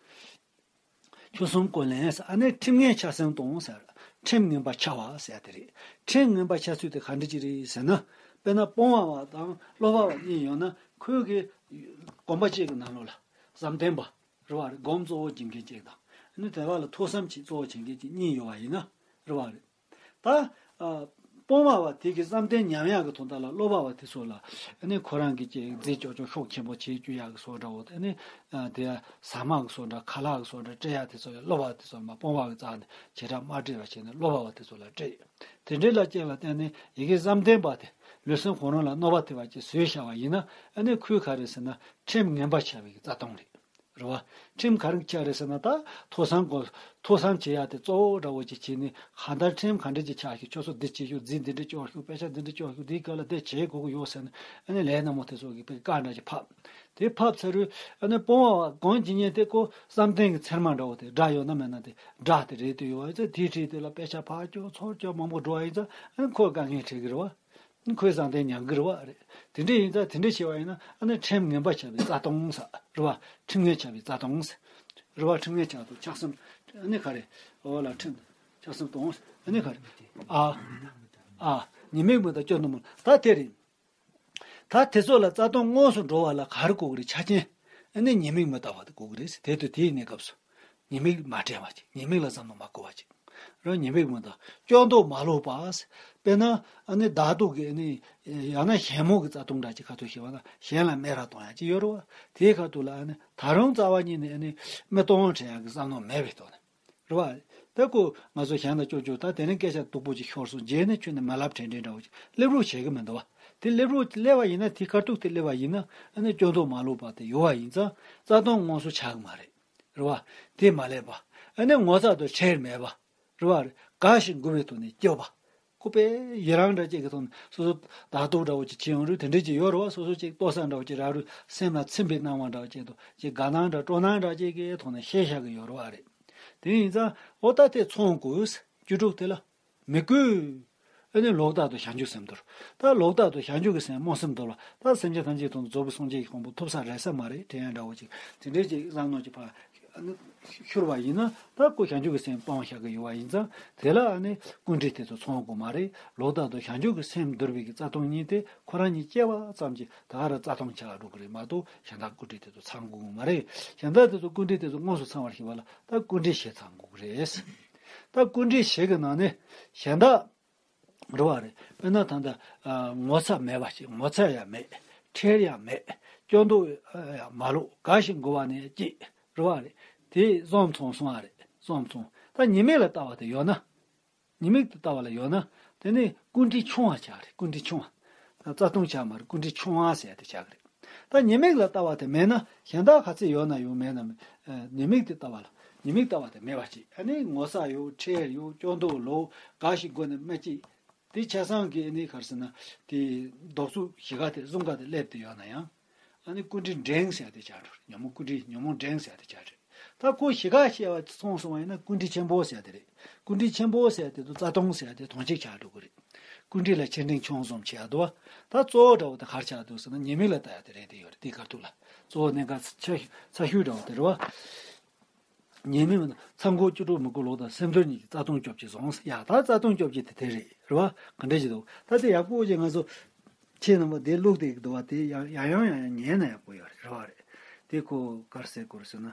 ཆོས་གསུམ་བཀོད་ལེན་ཟེར། ཨ་ནི་ཁྲིམས་ངན་ཆ་གསུམ་སྤོང་ཟེར། ཁྲིམས་ངན་པ་འཆའ་བ་ཟེར་ཡ་དེ་རེད། ཁྲིམས་ངན་པ་འཆའ་ཚུལ་དེ་ག་འདྲ་ཅིག་རེད་ཟེར་ན། དཔེར་ན་སྤོང་བ་བ་དང་སློབ་པ་བ་གཉིས་ཡོད་ན། ཁོའི་གི་དགོན་པ་གཅིག་གི་ནང་ལོགས་ལ་བསམ་གཏན་པ། རེད་བ་རེད། སྒོམ་གཙོ་བོ་བྱེད་མཁན་གཅིག་དང་ ཨ་ནི་དེ་བ་ལ་ཐོས་བསམ་བྱེད་གཙོ་བོ་བྱེད་མཁན་གྱི་གཉིས་ཡོད་པ་ཡིན་ན་རེད་བ་རེད། ད་ཨ་སྤོང་བ་བ་དེ་གི་བསམ་གཏན་ཉམས་ཡག་གི་དོན་དག་ལ་སློབ་པ་བ་དེ་ཚོ་ལ་ཨ་ནི་ཁོ་རང་གི་ཅིག་རྫས་ཅོག་ཅོག་ཤུགས་ཆེན་པོ་བྱེད་རྒྱུ་ཡག་གི་བཟོ་འདྲ་བོ་དེ་ནི་ཨ་དེ་ཟ་མ་གི་བཟོ་འདྲ་ཁ་ལག་གི་བཟོ་འདྲ་སྤྲད་ཡག་དེ་ཚོ་ལ་སློབ་པ་དེ་ཚོ་ལ་མ་སྤོང་བ་གི་རྩ་ནས་བྱེ་བྲག་མ་སྤྲད་པ་བྱས་ནས་སློབ་པ་བ་དེ་ཚོ་ལ་སྤྲད། དེ་འདྲའི་ལ་རྐྱེན་ལ་བརྟེན་ནས་ཡི་གེ་བསམ་གཏན་པ་དེ་ལུས་སེམས་ཁོ་རང་ལ་གནོད་པ་ཐེབས་པ་ཅིག་བཟོས་བཞག་པ་ཡིན་ན་ཨ་ནི་ཁོས་ག་རེ་ཟེར་ན་ཁྲིམས་ངན་པ་བྱ་བའི་རྩ་ལྟུང་རེད། རེད་བ། ཁྲིམས་ག་རེ་ཆགས་རེད་ཟེར་ན་ད་ཐོས་བསམ་གོ་ཐོས་བསམ་བྱེད་ཡག་དེ་གཙོ་བོ་འདྲ་བོ་ཅིག་བྱས་ནས་གང་ལྟར་ཁྲིམས་ག་འདྲ་ཅིག་ཆགས་ཤིག་ཁྱོད་ཚོ་འདི་བྱེད་ཤིག་རྫས་འདི་འདྲ་སྐྱོར་ཤིག་དཔེ་ཆ་འདི་འདྲ་སྐྱོར་ཤིག་འདིའི་སྐབས་ལ་འདི་བྱེད་དགོས་ཀྱི་ཡོད་ཟེར་ནས་ཨ་ནི་ལས་སྣ་མོ་དེ་ཚོ་གི་དཔེ་བཀའ་འདྲ་ཅིག་ཕབ། དེ་ཕབ་ཚར་རུས་ཨ་ནི་སྤོང་བ་གང་ཇི་སྙེད་དེ་ཁོ་བསམ་གཏན་གྱི་ཚེར་མ་འདྲ་བོ་དེ་སྒྲ་ཡོད་ན་མེད་ན་དེ་སྒྲ་དེ་རེད་དུ་ཡོད་བ་ཡིན་ཙང་དེའི་འཁྲིས་དེ་ལ་དཔེ་ཆ་ཕར་སྐྱོར་ཚུར་སྐྱོར་མང་པོ་འགྲོ་བ་ཡིན་ཙང་ཨ་ནི་ཁོ་དཀའ་ངལ་འཕྲད་ཀྱི་རེད་བ། ཁོའི་བཟང་ལྟས་ཉམས་ཀྱི་རེད་བ་རེད། དེ་འདྲ་ཡིན་ཙང་དེ་འདྲ་བྱས་པ་ཡིན་ན་ཨ་ནི་ཁྲིམས་ངན་པ་བྱ་བའི་རྩ་ལྟུང་ཟེར་རེད་བ། ཁྲིམས་ངན་བྱ་བའི་རྩ་ལྟུང་ཟེར། རེད་བ། ཁྲིམས་ངན་བྱ་དང་ཆགས་སེམས་ཨ་ནི་ག་རེ། འོ་ལ་ཁྲིམས་ཆགས་སེམས་ལྟུང་ཨ་ནི་ག་རེ། ཨ། ཨ། ཉེས་དམིགས་མི་འདའ་སྐྱོན་དུ་མི། ད་དེ་རེད། ད་དེ་ཚོ་ལ་རྩ་ལྟུང་དངོས་སུ་འགྲོ་བ་ལ་ག་རེ་དགོས་ཀྱི་རེད་ཆ་རྐྱེན། ཨ་ནི་ཉེས་དམིགས་མི་འདའ་བ་དེ་དགོས་ཀྱི་རེད་ཟེར་དེ་དུས་དེའི་གནས་སྐབས་སུ། ཉེས་དམིགས་མ་དྲན་པ་ཅིག་ཉེས་དམིགས་ལ་བསམ་བློ་མ་འཁོར་བ་ཅིག་རང་ཉེས་དམིགས་མི་འདའ། སྐྱོན་དུ་མ་ལོག་པ། དཔེར་ན་ཨ་ནི་བདག་སྡུག་གི་ཨ་ནི་ཡང་ན་ཞན་མོ་གི་རྩ་ལྟུང་འདྲ་ཅིག་ཁ་ཐུག་ཤེས་པ་ན་གཞན་ལ་སྨད་ར་གཏོང་ཡག་ཅིག་ཡོད་རེད་བ། དེའི་ཁ་ཐུག་ལ་ཨ་ནི་ད་རུང་རྩ་བ་ཉིད་ནས་ཨ་ནི་སྨད་གཏོང་དྲན་ཡག་གི་བསམ་བློ་མེད་པའི་ཐོག་ནས་རེད་བ། ད་ཁོ་ང་ཚོ་གཞན་དང་སྐྱོ་སྐྱོ་ད་དེ་རིང་སྐད་ཆ་སྡུག་པོ་ཅིག་ཤོར་སོང་རྗེས་ནས་ཁྱོན་ནས་མ་ལབ་དྲན་དྲན་འདྲ་བོ་ཅིག་སླེབས་རོགས་བྱེད་གི་མི་འདུག་བ། དེ་སླེབས་རོགས་སླེབས་པ་ཡིན་ན་དེ་ཁ་ཐུག་དེ་སླེབས་པ་ཡིན་ན་ཨ་ནི་སྐྱོན་དུ་མ་ལོག་པ་དེ་ཡོད་བ་ཡིན་ཙང་རྩ་ལྟུང་དངོས་སུ་ཆགས་གི་མ་རེད། རེད་བ། དེ་མ་སླེབས་པ། ཨ་ནི་ངོ་ཚ་དང་ཁྲེལ་མེད་པ། རེད་བ། དགའ་ཞིང་མགུ་བའི་ཐོག་ནས་སྐྱོབ་པ། ཁོ་པས་ཡི་རང་འདྲ་ཅིག་གི་ཐོག་ནས་སོ་སོ་བདག་སྡུག་འདྲ་བོ་ཅིག་བྱེད་ཡོང་རུང་དེ་འདྲ་ཅིག་ཡོད་རེད་བ། སོ་སོ་ཅིག་ལྟོ་ས་འདྲ་བོ་ཅིག་རག་རུང་སེམས་ལ་ཚིམ་པའི་སྣང་བ་འདྲ་བོ་ཅིག་འདུག་ཅིག་དགའ་སྣང་འདྲ་སྤྲོ་སྣང་འདྲ་ཅིག་གི་ཐོག་ནས་ཤེས་བཞག་གི་ཡོད་རེད་བ་རེད། དེ་ཡིན་ཙང་འོ་ད་དེ་ཚོང་དགོས། བཅུ་དྲུག་དེ་ལ། མི་བསྐུལ། ཨ་ནི་ལོག་ལྟ་དང་བྱང་ཆུབ་སེམས་དོར། ད་ལོག་ལྟ་དང་བྱང་ཆུབ་ཀྱི་སེམས་སྨོན་སེམས་དོར་བ། ད་སེམས་ཅན་ཐམས་ཅད་དོན་དུ་རྫོགས་པའི་སངས་རྒྱས་ཀྱི་གོ་འཕང་ཐོབ་ས་རེད་ས་མ་རེད་དྲན་ཡ་འདྲ་བོ་ཅིག་དེ་འདྲའི་ཅིག་བསམ་མནོ་ཅིག་ཕར་ཨ་ནི་ཤོར་བ་ཡིན་ན་ད་ཁོ་བྱང་ཆུབ་ཀྱི་སེམས་སྤང་བཞག་གི་ཡོད་བ་ཡིན་ཙང་དེ་ལ་ཨ་ནི་ཀུན་དཀྲིས་དེ་ཚོ་ཚོང་དགོས་མ་རེད། ལོག་ལྟ་དང་བྱང་ཆུབ་ཀྱི་སེམས་འདོར་བའི་གི་རྩ་ལྟུང་གཉིས་དེ་ཁོ་རང་གཉིས་སྐྱེ་བ་ཙམ་གྱིས་ད་ག་རང་རྩ་ལྟུང་ཆགས་འགྲོ་གི་རེད་མ་གཏོགས་གཞན་དག་ཀུན་དཀྲིས་དེ་ཚོ་ཚང་དགོས་གི་མ་རེད། གཞན་དག་དེ་ཚོ་ཀུན་དཀྲིས་དེ་ཚོ་དངོས་སུ་ཚང་བར་ཤེས་པ་ལ་ད་ཀུན་དཀྲིས་བཞི་ཚང་དགོས་གི་རེད། ད་ཀུན་དཀྲིས་བཞི་གི་ནང་ནས་གཞན་དག་རེད་བ་རེད། དཔེར་ན་ད་ལྟ་ཨ་ངོ་ཚ་མེད་པ་ཞིག་ངོ་ཚ་ཡང་མེད། ཁྲེལ་ཡང་མེད། སྐྱོ་མདོག་ཡང་མ་ལོག་དགའ་ཞིང་མགུ་བ་ནས་སྐྱེས་རེད་བ་རེད། དེ་བཟང་ཚོང་སོང་བ་རེད་བཟང་ཚོང་ད་ཉེས་དམིགས་ལ་ལྟ་བ་དེ་ཡོད་ན། ཉེས་དམིགས་དེ་ལྟ་བ་ལ་ཡོད་ན་དེ་ནི་ཀུན་དཀྲིས་ཆུང་བ་ཆགས་རེད་ཀུན་དཀྲིས་ཆུང་བ། རྩ་ལྟུང་ཆགས་མ་རེད་ཀུན་དཀྲིས་ཆུང་བ་ཟེར་ཡ་དེ་ཆགས་ཀྱི་རེད། ད་ཉེས་དམིགས་ལ་ལྟ་བ་དེ་མེད་ན་གཞན་དག་ག་ཚད་ཡོད་ན་ཡོད་མེད་ན་མེད། ཨ་ཉེས་དམིགས་དེ་ལྟ་བ་ལ་ཉེས་དམིགས་ལྟ་བ་དེ་མེད་པ་ཅིག་ཨ་ནི་ངོ་ཚ་ཡོད་ཁྲེལ་ཡོད་སྐྱོ་མདོག་ལོག་དགའ་ཞིང་མགུ་ནས་སྨད་ཅིག་དེ་ཆ་ཚང་གི་ཨ་ནི་ག་རེ་ཟེར་ན་དེ་ལྡོག་ཚུལ་བཞི་ཀ་དེ་གསུམ་ཀ་དེ་སླེབས་ཏེ་ཡོད་ན་ཡང་ཨ་ནི་ཀུན་དཀྲིས་འབྲིང་ཟེར་ཡ་དེ་ཆགས་འགྲོ་རེད། ཉོན་མོངས་ཀུན་དཀྲིས་ཉོན་མོངས་འབྲིང་ཟེར་ཡ་དེ་ཆགས་རེད། ད་ཁོ་གཞི་ཁ་ཤས་པ་སོང་སོང་བ་ཡིན་ན་ཀུན་དཀྲིས་ཆེན་པོ་ཟེར་ཡ་དེ་རེད། ཀུན་དཀྲིས་ཆེན་པོ་ཟེར་ཡ་དེ་ཚོ་རྩ་ལྟུང་ཟེར་ཡ་དེ་དོན་གཅིག་ཆགས་འགྲོ་གི་རེད། ཀུན་དཀྲིས་ལ་ཆེ་འབྲིང་ཆུང་གསུམ་ཆགས་འདུག་བ། ད་གཙོ་བོ་འདྲ་བོ་དེ་ག་རེ་ཆགས་འདུག་ཟེར་ན་ཉེས་དམིགས་ལ་ལྟ་ཡ་དེ་རེད་དེ་ཡོད་རེད་དེ་གར་ཐུག་ལ། གཙོ་བོ་གནད་འགག་ཚ་ཤོས་འདྲ་བོ་དེ་རེད་བ། ཉེས་དམིགས་མཚང་ཁུག་བཅུ་དྲུག་མི་བསྐུལ་ལོག་ལྟ་སེམས་དོར་གཉིས་ཀྱི་རྩ་ལྟུང་བཅོ་བརྒྱད་བཟུང་ཡ་ད་རྩ་ལྟུང་བཅོ་བརྒྱད་དེ་དེ་རེད་རེད་བ། ག་འདྲ་ཞིག་འདུག་ད་དེ་ཡག་པོ་ཅིག་ང་ཚོ་ཁྱེད་རྣམ་པ་དེ་བླུགས་བསྡད་ཀྱི་འདུག་བ་དེ་ཡང་ཡང་ཡང་ཡང་ཉན་ན་ཡག་པོ་ཡོད་རེད་རེད་བ་རེད། དེ་ཁོ་གར་སེ་གོར་སེ་ན་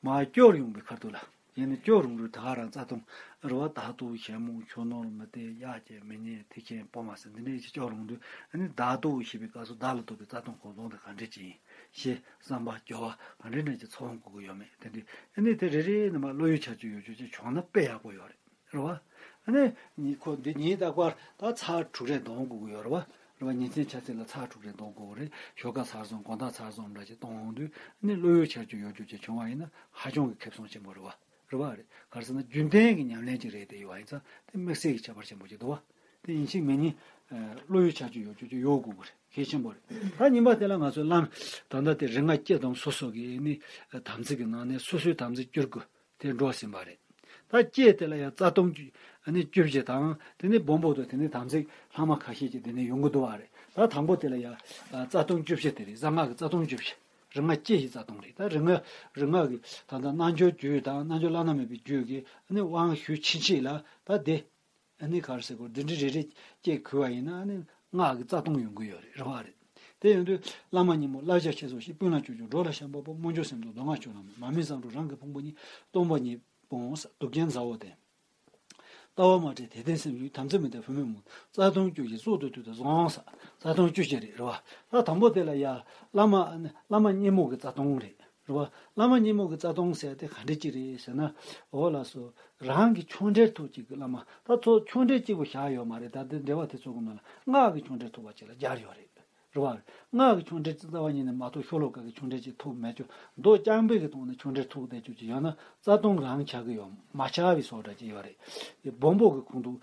མ་སྐྱོར་ཡོང་པའི་ཁར་དུ་ལ་ཡིན་ན་སྐྱོར་རུང་རུང་ད་ག་རང་རྩ་ལྟུང་རེད་བ། ད་དུ་ཞན་མོ་ཁྱོ་ནོར་མི་དེ་ཡག་ཅེས་མི་ཉན་དེ་ཁྱེད་སྤོ་མ་ཟེར་འདི་འདྲའི་ཅིག་སྐྱོར་རུང་དུས་ཨ་ནི་བདག་སྡུག་ཞེས་པའི་སྐབས་སུ་བདག་ལ་ལྡོག་པའི་རྩ་ལྟུང་ཁོ་ལོང་དེ་ག་འདྲ་ཅིག་ཡིན། ཞེས་བསམ་པ་སྐྱོ་བ་ག་འདྲའི་འདྲ་ཅིག་ཚོར་འོང་དགོས་ཀྱི་ཡོད་མེད་དེ་འདྲའི་ཨ་ནི་དེ་རེ་རེ་ནི་མ་བློ་ཡུལ་ཆ་རྒྱུས་ཡོད་རྒྱུ་ཅིག་བྱུང་ན་དཔེ་ཡག་པོ་ཡོད་རེད་རེད་བ། ཨ་ནི་ཉི་ཁོ་འདི་ཉིན་རྟག་པར་ད་ཚར་དྲུག་རེ་འདོན་དགོས་ཀྱི་ཡོད་རེད་བ། རེད་བ་ཉིན་མཚན་ཆ་ཚིག་ལ་ཚར་དྲུག་རེ་འདོན་དགོས་རེད། ཞོགས་ཀ་ཚར་གསུམ་དགོང་དག་ཚར་གསུམ་འདྲ་ཅིག་གཏོང་འོང་དུས་ཨ་ནི་བློ་ཡུལ་ཆ་རྒྱུས་ཡོད་རྒྱུ་ཅིག་བྱུང་བ་ཡིན་ན་ཧ་ཅང་གི་ཁེ་བཟང་ཆེན་པོ་རེད་བ། རེད་བ་རེད། ག་རེ་ཟེར་ན་རྒྱུན་ལྡན་གྱི་ཉམས་ལེན་ཅིག་རེད་དེ་ཡོད་བ་ཡིན་ཙང་དེ་དམིགས་བསལ་གྱི་ཁྱད་པར་ཆེན་པོ་ཅིག་འདུག་བ། དེ་ཡིན་གཅིག་མིན་གཉིས་ཨ་བློ་ཡུལ་ཆ་རྒྱུས་ཡོད་རྒྱུ་ཅིག་ཡོད་དགོས་ཀྱི་རེད། གལ་ཆེན་པོ་རེད། ད་གཉིས་པ་དེ་ལ་ང་ཚོས་བླ་མ་ད་ལྟ་དེ་རིག་སྔགས་བསྐྱེད་དང་སོ་སོ་གི་ནི་དམ་ཚིག་གི་ནང་ནས་སོ་སོའི་དམ་ཚིག་བསྐྱུར་དགོས་དེ་འགྲོ་ཟིན་པ་རེད། ད་བསྐྱེད་དེ་ལ་ཡང་རྩ་ལྟུང་བཅུ་ཨ་ནི་བཅུ་བཞི་དང་དེ་ནི་སྦོམ་པོ་དང་དེ་ནི་དམ་ཚིག་ལྷག་མ་ཁ་ཤས་ཀྱི་དེ་ནི་ཡོང་གི་འདུག་བ་རེད། ད་དང་པོ་དེ་ལ་ཡང་རྩ་ལྟུང་བཅུ་བཞི་དེ་རེད། གསང་སྔགས་ཀྱི་རྩ་ལྟུང་བཅུ་བཞི། རིག་སྔགས་བསྐྱེད་ཀྱི་རྩ་ལྟུང་རེད། ད་རིག་སྔགས་རིག་སྔགས་ཀྱི་ད་ལྟ་རྣལ་འབྱོར་རྒྱུད་དང་རྣལ་འབྱོར་བླ་ན་མེད་པའི་རྒྱུད་ཀྱི་ཨ་ནི་དབང་ཞུ་ཕྱིན་ཆད་ལ་ད་དེ། ཨ་ནི་ག་རེ་ཟེར་དགོས་འདི་འདྲ་རེ་རེ་སྐྱེ་གོ་བ་ཡིན་ན་ཨ་ནི་སྔགས་ཀྱི་རྩ་ལྟུང་ཡོང་གི་ཡོད་རེད་རེད་བ་རེད། དེ་ཡོང་དུས་བླ་མ་ཉིན་མོ་བསླབ་བྱ་ཆེ་སོགས་ཤིག་སྤུན་ལ་སྐྱོ་སྐྱོ་འགྲོ་ལ་བྱམས་པ་པོ་སྨོན་འཇུག་སེམས་ཚོགས་མདོ་སྔགས་ཆོས་ལ་མ་མི་བཟང་འགྲོ་རང་གི་ཕུང་པོ་ཉིད་སྟོང་པ་ཉིད་ སྤོང་ཟེར། གདུག་ཅན་མཛའ་བོ་དེ། ལྟ་བ་མ་བྲལ་དད་ལྡན་སེམས་ཡུལ། དམ་ཚིག་མི་འདའ་བུད་མེད་མོ། རྩ་ལྟུང་བཅུ་བཞི་གཙུག་ཏུ་བཏུད་དེ་བཟུང་ཟེར། རྩ་ལྟུང་བཅུ་བཞི་རེད། རེད་བ། ད་དང་པོ་དེ་ལ་ཡ། བླ་མ། བླ་མ་སྙིང་པོ་གི་རྩ་ལྟུང་རེད། རེད་བ། བླ་མ་སྙིང་པོ་གི་རྩ་ལྟུང་ཟེར་དེ་ག་འདྲ་ཅིག་རེད་ཟེར་ན། འོ་ལགས་སོ། རང་གི་ཆོས་འབྲེལ་ཐོག་ཅིག་གི་བླ་མ། ད་ཚོ་ཆོས་འབྲེལ་གཅིག་པུ་བཞག་ཡོད་མ་རེད། ད་དེ་འགྲེལ་པ་དེ་ཚོ་གི་ནང་ལ་སྔགས་ཀྱི་ཆོས་འབྲེལ་ཐོག་པ་ཅིག་ལ་སྦྱར་ཡོད་རེད། རེད་བ། སྔགས་ཀྱི་ཆོས་འབྲེལ་རྩ་བ་ཉིད་ནས་མ་ཐོབ། ཤོ་ལོ་ཀ་གི་ཆོས་འབྲེལ་ཅིག་ཐོབ་མེད་ཀྱང་མདོ་རྐྱང་པའི་གི་ཐོག་ནས་ཆོས་འབྲེལ་ཐོབ་བསྡད་རྒྱུ་ཅིག་ཡོད་ན་རྩ་ལྟུང་རང་ཆགས་ཀྱི་ཡོད། མ་ཆགས་པའི་བཟོ་འདྲ་ཅིག་ཡོད་རེད། དེ་སྦོམ་པོ་གི་ཁོངས་གཏོགས།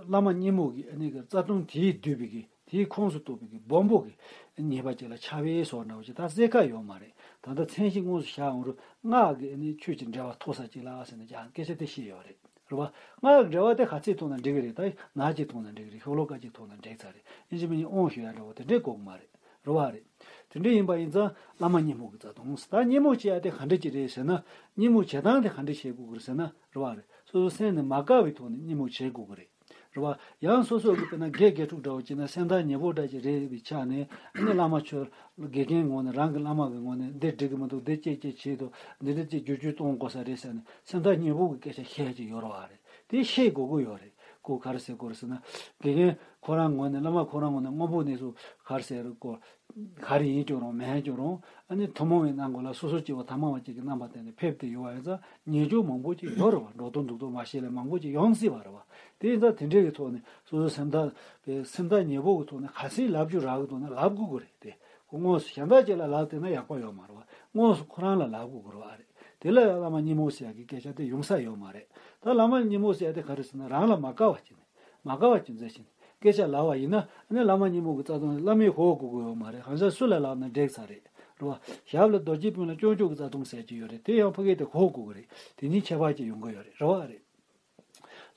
བླ་མ་སྙིང་པོ་གི་ཨ་ནི་གི་རྩ་ལྟུང་དེའི་བསྡུས་པའི་གི་དེའི་ཁོངས་སུ་གཏོགས་པའི་གི་སྦོམ་པོ་གི་ཉེས་པ་ཅིག་ལ་ཆགས་པའི་བཟོ་འདྲ་བ་ཅིག་ད་གསལ་ཁ་ཡོད་མ་རེད། ད་ལྟ་མཚན་གཞི་དངོས་སུ་བཞག་འོང་རུང་སྔགས་ཀྱི་ཨ་ནི་ཆོས་ཀྱི་འབྲེལ་བ་ཐོབ་ས་ཅིག་ལ་ཟེར་ནས་ཀྱང་སྐད་ཆ་དེ་བཤད་ཡོད་རེད། རེད་བ། སྔགས་ཀྱི་འབྲེལ་བ་དེ་ག་ཚད་ཐོག་ན་འགྲིག་གི་རེད། ད་ནག་ཅིག་ཐོག་ན་འགྲིག་གི་རེད། ཤོ་ལོ་ཀ་ཅིག་ཐོག་ན་འགྲིག་ཚར་རེད། ཡིན་གཅིག་མིན་གཅིག་དབང་ཞུ་ཡ་འདྲ་བོ་དེ་འདྲས་དགོས་ཀྱི་མ་རེད། རེད་བ། རེད། དེ་འདྲས་ཡིན་པ་ཡིན་ཙང་བླ་མ་སྙིང་པོ་གི་རྩ་ལྟུང་ཟེར། ད་སྙིང་པོ་བྱེད་ཡ་དེ་ག་འདྲས་ཅིག་རེད་ཟེར་ན། སྙིང་པོ་བྱེད་སྟངས་དེ་ག་འདྲས་བྱེད་དགོས་ཀྱི་རེད་ཟེར་ན། རེད་བ། རེད། སོ་སོ་སེམས་ནི་མ་དགའ་བའི་ཐོག་ནས་སྙིང་པོ་བྱེད་དགོས་ཀྱི་རེད། རེད་བ། ཡང་སོ་སོ་གི་དཔེར་ན་དགེ་དགེ་ཕྲུག་འདྲ་བོ་བྱས་ན་སེམས་ཐག་ཉེ་པོ་འདྲ་ཅིག་རེད་པའི་ཆ་ནས། ཨ་ནི་བླ་མ་ཁྱོད་དགེ་རྒན་ངོས་ནས། རང་གི་བླ་མ་གི་ངོས་ནས་འདི་འགྲིག་གི་མི་འདུག་འདི་ཅིག་ཅིག་བྱེད་དོ། འདི་འདྲ་ཅིག་བསྒྱུར་བཅོས་གཏོང་དགོས་ས་རེད་ཟེར་ནས་སེམས་ཐག་ཉེ་པོ་གི་སྐད་ཆ་བཤད་ཀྱི་ཡོད་རེད་བ། རེད། དེ་བཤད་དགོས་ཀྱི་ཡོད་རེད། ཁོ་ག་རེ་ཟེར་དགོས་རེད་ཟེར་ན། དགེ་རྒན་ཁོ་རང་ངོས་ནས། བླ་མ་ཁོ་རང་ངོས་ནས་སྔོན་པོ་ནས་སུ་ག་རེ་ཟེར་དགོས། ག་རེ་ཡིན་ཀྱང་རུང་མིན་ཀྱང་རུང་། ཨ་ནི་ཐུན་མོང་བའི་སྣང་ངོ་ལ་སོ་སོ་སྐྱེ་བོ་ཐ་མལ་པ་ཅིག་གི་རྣམ་པ་བསྟན་ནས་ཕེབས་བསྡད་ཡོད་པ་ཡིན་ཙང་ཉེས་སྤྱོད་མང་པོ་ཅིག་ཡོད་རེད་བ། འགྲོ་དོན་སྡུག་དོན་མ་ཤེས་ལས་མང་པོ་ཅིག་ཡོང་སྲིད་པ་རེད་བ། དེ་ཡིན་ཙང་དེ་འདྲའི་གི་ཐོག་ནས་སོ་སོ་སེམས་ཐག་པའི་སེམས་ཐག་ཉེ་པོ་གི་ཐོག་ནས་ག་ཚོད་ལབ་རྒྱུ་རག་གི་འདུག་ན་ལབ་དགོས་ཀྱི་རེད་དེ། ཁོ་དངོས་སུ་གཞན་དག་ཅིག་ལ་ལབ་བསྡད་ན་ཡག་པོ་ཡོད་མ་རེད་བ། དངོས་སུ་ཁོ་རང་ལ་ལབ་དགོས་ཀྱི་རེད་བ། རེད། དེ་ལ་ཡང་བླ་མ་སྙིང་པོ་ཟེར་ཡ་གི་སྐད་ཆ་དེ་ཡོང་ས་ཡོད་མ་རེད། ད་བླ་མ་སྙིང་པོ་ཟེར་ཡ་དེ་ག་རེ་ཟེར་ན། རང་ལ་མ་དགའ་བ་ཅིག་ནས། མ་དགའ་བ་ཅིག་མཛད་ཕྱིན། སྐད་ཆ་ལབ་པ་ཡིན་ན། ཨ་ནི་བླ་མ་སྙིང་པོ་གི་རྩ་ལྟུང་བླ་མས་གོ་དགོས་ཀྱི་ཡོད་མ་རེད། གང་ཟག་སུ་ལ་ལབ་ན་འགྲིག་ས་རེད། རེད་བ། ཞབས་ལ་རྡོ་རྗེ་སྤུན་ལ་སྐྱོན་བརྗོད་ཀྱི་རྩ་ལྟུང་ཟེར་གྱི་ཡོད་རེད། དེ་ཡང་ཕ་གི་དེ་གོ་དགོས་ཀྱི་རེད། དེ་གཉིས་ཁྱད་པར་ཅིག་ཡོང་གི་ཡོད་རེད། རེད་བ། རེད།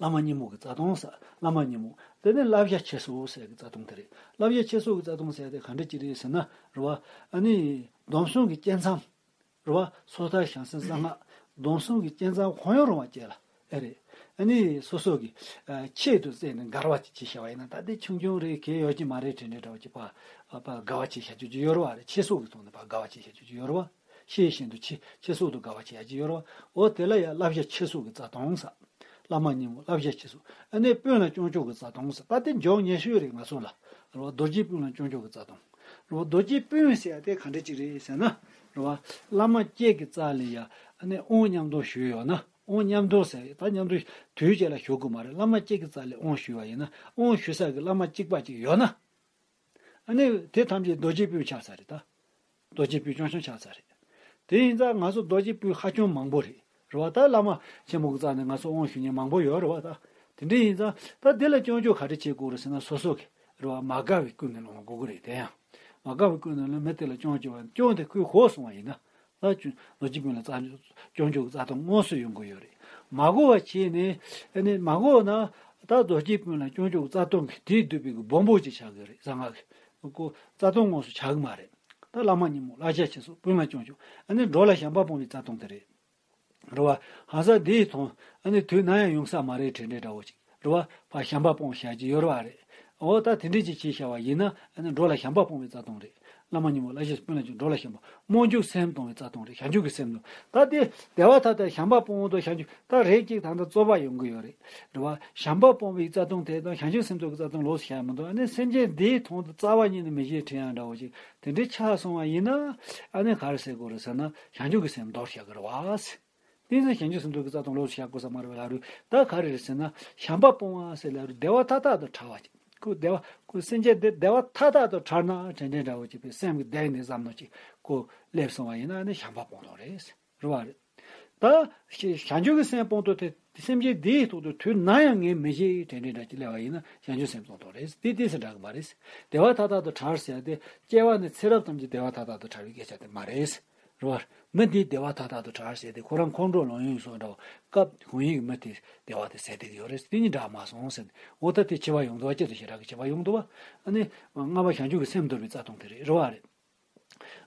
བླ་མ་སྙིང་པོ་གི་རྩ་ལྟུང་ཟེར། བླ་མ་སྙིང་པོ། དེ་ནས་བསླབ་བྱ་ཆེ་སོགས་ཟེར་གྱི་རྩ་ལྟུང་དེ་རེད། བསླབ་བྱ་ཆེ་སོགས་ཀྱི་རྩ་ལྟུང་ཟེར་དེ་ག་འདྲ་ཅིག་རེད་ཟེར་ན། རེད་བ། ཨ་ནི་སྡོམ་གསུམ་གྱི་བསྐྱེད་མཚམས། རེད་བ། སོ་ཐར་བྱང་སེམས་གསང་སྔགས། སྡོམ་གསུམ་གྱི་བསྐྱེད་མཚམས་གང་ཡང་རུང་བ་བཅས་ལ། ཨེ་རེད། ཨ་ནི་སོ་སོ་གི་ཨ་ཆེད་དུ་བརྩིས་ནས་དགའ་བ་ཅིག་བྱས་བཞག་པ་ཡིན་ན། ད་དེ་ཆུང་ཆུང་རེད། གལ་ཡོད་ཀྱི་མ་རེད་དྲན་དྲན་འདྲ་བོ་ཅིག་ཕར་ཕར་དགའ་བ་ཅིག་བྱ་རྒྱུ་ཅིག་ཡོད་རེད་བ། རེད། ཆེ་སོགས་ཀྱི་ཐོག་ནས་ཕར་དགའ་བ་ཅིག་བྱ་རྒྱུ་ཅིག་ཡོད་རེད་བ། ཤེས་བཞིན་དུ་ཆེ་ཆེ་སོགས་དུ་དགའ་བ་ཅིག་བྱ་རྒྱུ་ཡོད་རེད་བ། འོ་དེ་ལ་ཡང་བསླབ་བྱ་ཆེ་སོགས་ཀྱི་རྩ་ལྟུང་ཟེར། བླ་མ་སྙིང་པོ་བསླབ་བྱ་ཆེ་སོགས། ཨ་ནི་སྤུན་ལ་སྐྱོན་བརྗོད་ཀྱི་རྩ་ལྟུང་ཟེར། ད་དེ་འཇོག་ཉེ་ཤོས་རེད་ང་ཚོ་ལ། རེད་བ། རྡོ་རྗེ་སྤུན་ལ་སྐྱོན་བརྗོད་ཀྱི་རྩ་ལྟུང་། རེད་བ། རྡོ་རྗེ་སྤུན་ཟེར་ཡ་དེ་ག་འདྲ་ཅིག་རེད་ཟེར་ན། རེད་བ། བླ་མ་གཅིག་གི་རྩ་ལ་ཡ་ཨ་ནི་དབང་མཉམ་དུ་ཞུས་ཡོད་ན། དབང་མཉམ་དུ་ཟེར། ད་མཉམ་དུ་དུས་གཅིག་ལ་ཞུ་དགོས་མ་རེད། བླ་མ་གཅིག་གི་རྩ་ལ་དབང་ཞུས་པ་ཡིན་ན། དབང་ཞུ་ས་གི་བླ་མ་གཅིག་པ་གཅིག་ཡོད་ན། ཨ་ནི་དེ་ཐམས་ཅད་རྡོ་རྗེ་སྤུན་ཆགས་ས་རེད་ད། རྡོ་རྗེ་སྤུན་རྐྱང་རྐྱང་ཆགས་ས་རེད། དེ་ཡིན་ཙང་ང་ཚོ་རྡོ་རྗེ་སྤུན་ཧ་ཅང་མང་པོ་རེད། རེད་བ། ད་བླ་མ་ཆེན་པོ་གི་རྩ་ནས་ང་ཚོ་དབང་ཞུ་མཁན་མང་པོ་ཡོད་རེད་བ། ད་དེ་འདྲ་ཡིན་ཙང་ད་དེ་ལ་སྐྱོན་བརྗོད་ག་རེ་བྱེད་དགོས་རེད་ཟེར་ན། སོ་སོ་གི་རེད་བ། མ་དགའ་བའི་ཀུན་ནས་སློང་དགོས་ཀྱི་རེད། དེ་ཡང་མ་དགའ་བའི་ཀུན་ནས་སློང་མི་དེ་ལ་སྐྱོན་བརྗོད་པ། སྐྱོན་དེ་ཁོས་གོ་སོང་བ་ཡིན་ན། ད་རྡོ་རྗེ་སྤུན་ལ་རྩ་སྐྱོན་བརྗོད་ཀྱི་རྩ་ལྟུང་དངོས་སུ་ཡོང་གི་ཡོད་རེད། མ་གོ་བ་བྱས་ནས། ཨ་ནི་མ་གོ་ན་ད་རྡོ་རྗེ་སྤུན་ལ་སྐྱོན་བརྗོད་ཀྱི་རྩ་ལྟུང་གིས་དེས་བསྡུས་པའི་གི་སྦོམ་པོ་ཅིག་ཆགས་ཀྱི་རེད། གསང་སྔགས་ཀྱི་ཁོ་རྩ་ལྟུང་དངོས་སུ་ཆགས་ཀྱི་མ་རེད། ད་བླ་མ་སྙིང་པོ་བསླབ་བྱ་ཆེ་སོགས་སྤུན་ལ་སྐྱོན་བརྗོད། ཨ་ནི་འགྲོ་ལ་བྱམས་པ་སྤོང་བའི་རྩ་ལྟུང་དེ་རེད། རེད་བ། གང་ཟག་འདིའི་མཐོང་ཨ་ནི་དུས་ནམ་ཡང་ཡོང་ས་མ་རེད་དྲན་དྲན་འདྲ་བོ་ཅིག། རེད་བ། ཕར་བྱམས་པ་སྤོང་བྱ་རྒྱུ་ཡོད་རེད་བ། རེད། འོ་ད་དེ་འདྲ་ཅིག་བྱས་བཞག་པ་ཡིན་ན། ཨ་ནི་འགྲོ་ལ་བྱམས་པ་སྤོང་བའི་རྩ་ལྟུང་རེད། བླ་མ་སྙིང་པོ་བསླབ་བྱ་སྤུན་ལ་སྐྱོན། འགྲོ་ལ་བྱམས་པ། སྨོན་འཇུག་སེམས་གཏོང་བའི་རྩ་ལྟུང་རེད། བྱང་ཆུབ་ཀྱི་སེམས་གཏོང་། ད་དེ་བདེ་བ་མཐའ་དག་བྱམས་པ་སྤོང་དང་བྱང་ཆུབ། ད་རེས་གཅིག་ད་ལྟ་རྩོད་པ་ཡོང་གི་ཡོད་རེད། རེད་བ། བྱམས་པ་སྤོང་བའི་རྩ་ལྟུང་དེ་དང་བྱང་ཆུབ་སེམས་གཏོང་གི་རྩ་ལྟུང་ལོགས་སུ་བཞག་ཡོད་མི་འདུག། ཨ་ནི་སེམས་ཅན་འདིའི་དོན་དུ་རྩ་བ་ཉིད་ནས་མི་བྱེད་དྲན་ཡག་འདྲ་བོ་ཅིག་དེ་འདྲའི་ཆགས་སོང་བ་ཡིན་ན། ཨ་ནི་ག་རེ་ཟེར་དགོས་རེད་ཟེར་ན། བྱང་ཆུབ་ཀྱི་སེམས་འདོར་བཞག་གི་རེད་བ། དེ་ཚོ་བྱང་ཆུབ་སེམས་གཏོང་གི་རྩ་ལྟུང་ལོགས་སུ་བཞག་དགོས་ས་མ་རེད་པས་ལབ་རུང་། ད་ག་རེ་རེད་ཟེར་ན། བྱམས་པ་སྤོང་བ་ཟེར་ལབ་རུང་བདེ་བ་མཐའ་དག་ཏུ་ཕྲ་བ་ཅིག། ཁོ་བདེ་བ། ཁོ་སེམས་ཅན་དེ་བདེ་བ་མཐའ་དག་ཏུ་ཕྲ་ན་དྲན་དྲན་འདྲ་བོ་ཅིག་པའི་སེམས་ཀྱི་གཏིང་ནས་བསམ་མནོ་ཅིག་ཁོ་སླེབས་སོང་བ་ཡིན་ན་ནི་བྱམས་པ་སྤོང་སྟངས་རེད། རེད་བ། རེད། ད་བྱང་ཆུབ་ཀྱི་སེམས་སྤོང་སྟངས་དེ་སེམས་ཅན་དེའི་ཐོག་ཏུ་དུས་ནམ་ཡང་ངས་མི་བྱེད་དྲན་དྲན་འདྲ་ཅིག་སླེབས་པ་ཡིན་ན་བྱང་ཆུབ་སེམས་སྤོང་སྟངས་རེད། དེ་དེ་ཚོ་འདྲ་གི་མ་རེད། བདེ་བ་མཐའ་དག་ཏུ་ཕྲ་ཟེར་ཏེ། སྐྱེ་བ་ནས་ཚེ་རབས་ཐམས་ཅད་བདེ་བ་མཐའ་དག་ཏུ་ཕྲ་བའི་སྐད་ཆ་དེ་མ་རེད། རེད་བ། མི་འདི་བདེ་བ་མཐའ་དག་ཏུ་ཕྲ་ཟེར་ཏེ་ཁོ་རང་ཁོང་ཁྲོ་ལངས་ཡོང་སོགས་འདྲ་བ། སྐབས་གང་ཡིན་གྱི་མི་དེ་བདེ་བ་དེ་ཟད་དེ་ཡོད་རེད། དེ་གཉིས་འདྲ་མ་སོང་ཟེར་ནས། འོ་ད་དེ་འཆི་བ་ཡོང་འདུག་བ། སྐྱེ་དང་ཤི་རག་གི་འཆི་བ་ཡོང་འདུག་བ། ཨ་ནི་ལྔ་པ་བྱང་ཆུབ་ཀྱི་སེམས་འདོར་བའི་རྩ་ལྟུང་དེ་རེད། རེད་བ། རེད།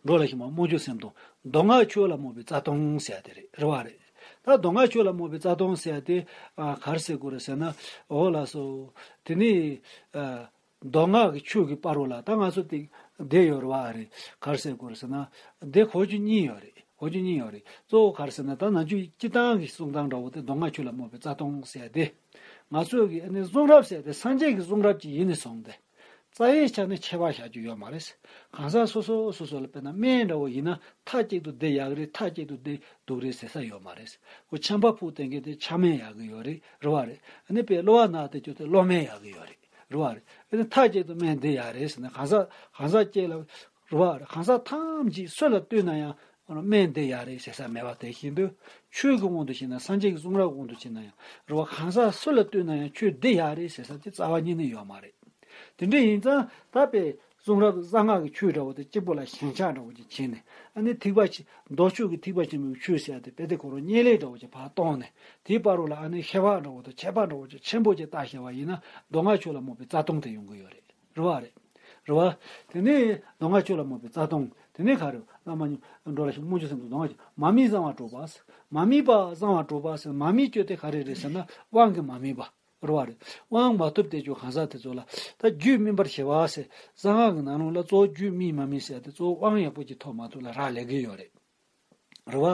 འགྲོ་ལ་ཞེན་པ་སྨོན་འཇུག་སེམས་གཏོང་། མདོ་སྔགས་ཆོས་ལ་རྨོངས་པའི་རྩ་ལྟུང་ཟེར་ཡ་དེ་རེད། རེད་བ། རེད། ད་མདོ་སྔགས་ཆོས་ལ་རྨོངས་པའི་རྩ་ལྟུང་ཟེར་ཡ་དེ། ཨ། ག་རེ་ཟེར་དགོས་རེད་ཟེར་ན། འོ་ལགས་སོ། དེ་ནི། ཨ། མདོ་སྔགས་ཀྱི་ཆོས་ཀྱི་བར་རོ་ལ་ད་ང་ཚོ་དེ་བསྡད་ཡོད་རེད་བ། རེད། ག་རེ་ཟེར་དགོས་རེད་ཟེར་ན། སྡེ་གོ་རྒྱུ་གཉིས་ཡོད་རེད། གོ་རྒྱུ་གཉིས་ཡོད་རེད། གཙོ་བོ་ག་རེ་ཟེར་ན། ད་ནང་ཆོས་སྤྱིར་བཏང་གི་གསུང་སྟངས་འདྲ་བོ་དེ་མདོ་སྔགས་ཆོས་ལ་སྨོད་པའི་རྩ་ལྟུང་ཟེར་ཏེ། ང་ཚོས་ཀྱི་ཨ་ནི་གསུང་རབ་ཟེར་ཏེ་སངས་རྒྱས་ཀྱི་གསུང་རབ་ཅིག་ཡིན་ནས་བཟུང་སྟེ། རྩ་བའི་ཆ་ནས་ཁྱད་པར་བཞག་རྒྱུ་ཡོད་མ་རེད། གང་ཟག་སོ་སོ་སོ་སོ་ལ་དཔེར་ན་སྨན་འདྲ་བོ་ཡིན་ན་མཐའ་གཅིག་ཏུ་འདི་ཡག་རེད། མཐའ་གཅིག་ཏུ་འདི་སྡུག་རེད་ཟེར་ས་ཡོད་མ་རེད། ཁོ་ཆམ་པ་ཕོག་བསྡད་མཁན་དེ་ཆམ་སྨན་ཡག་གི་ཡོད་རེད། རེད་བ་རེད། ཨ་ནི་དཔེ་གློ་བ་ན་བསྡད་རྒྱུ་དེ་གློ་སྨན་ཡག་གི་ཡོད་རེད། རེད་བ་རེད། ཨ་ནི་མཐའ་གཅིག་ཏུ་སྨན་འདི་ཡག་རེད་ཟེར་ན་གང་ཟག་གང་ཟག་གཅིག་ལ། རེད་བ་རེད། གང་ཟག་ཐམས་ཅད་སུ་ལ་ལྟོས་ན་ཡང་སྨན་འདི་ཡག་རེད་ཟེར་ས་མེད་པ་དེ་བཞིན་དུ། ཆོས་ཀྱི་དབང་དུ་བྱས་ན། སངས་རྒྱས་ཀྱི་གསུང་རབ་དབང་དུ་བྱས་ན་ཡང་རེད་བ། གང་ཟག་སུ་ལ་ལྟོས་ན་ཡང་ཆོས་འདི་ཡག་རེད་ཟེར་ས་དེ་རྩ་བ་ཉིད་ནས་ཡོད་མ་རེད། དེ་འདྲ་ཡིན་ཙང་ད་དཔེ་གསུང་རབ་གསང་སྔགས་ཀྱི་ཆོས་འདྲ་བོ་དེ་གཅིག་པོ་ལ་ཞེན་ཆགས་འདྲ་བོ་ཅིག་བྱས་ནས། ཨ་ནི་ཐེག་པ་ཆེ་མདོ་ཕྱོགས་ཀྱི་ཐེག་པ་ཆེན་པོའི་ཆོས་ཟེར་ཡ་དེ་དཔེ་དེ་ཁོ་རང་བརྙན་ལེན་འདྲ་བོ་ཅིག་ཕར་བཏང་ནས། དེའི་བར་རུ་ལ་ཨ་ནི་ཤེས་པ་འདྲ་བོ་དང་ཁྱད་པར་འདྲ་བོ་ཅིག་ཆེན་པོ་ཅིག་བལྟས་བཞག་པ་ཡིན་ན། མདོ་སྔགས་ཆོས་ལ་སྨོད་པའི་རྩ་ལྟུང་དེ་ཡོང་གི་ཡོད་རེད། རེད་བ་རེད། རེད་བ། དེ་ནས་མདོ་སྔགས་ཆོས་ལ་སྨོད་པའི་རྩ་ལྟུང་དེ་ནས་ག་རེ། བླ་མ་མྱུར་འགྲོ་ལ་ཞུགས། སྨོན་འཇུག་སེམས་དང་མདོ་སྔགས་ཆོས། མ་དམིགས་གསང་བ་སྒྲུབ་པ་ཟེར། མ་དམིགས་པ་གསང་བ་སྒྲུབ་པ་ཟེར། མ་དམིགས་རྒྱུ་དེ་ག་རེ་རེད་ཟེར་ན། དབང་གིས་མ་དམིགས་པ། རེད་བ་རེད། དབང་མ་ཐོབ་བསྡད་རྒྱུ་གང་ཟག་དེ་ཚོ་ལ། ད་རྒྱུད་སྨིན་པར་བྱེད་པ་ཟེར། གསང་སྔགས་ཀྱི་ནང་ལོགས་ལ་གཙོ་བོ་རྒྱུད་སྨིན་མ་སྨིན་ཟེར་ཡ་དེ། གཙོ་བོ་དབང་ཡག་པོ་ཅིག་ཐོབ་མ་ཐོབ་ལ་རག་ལས་ཀྱི་ཡོད་རེད། རེད་བ།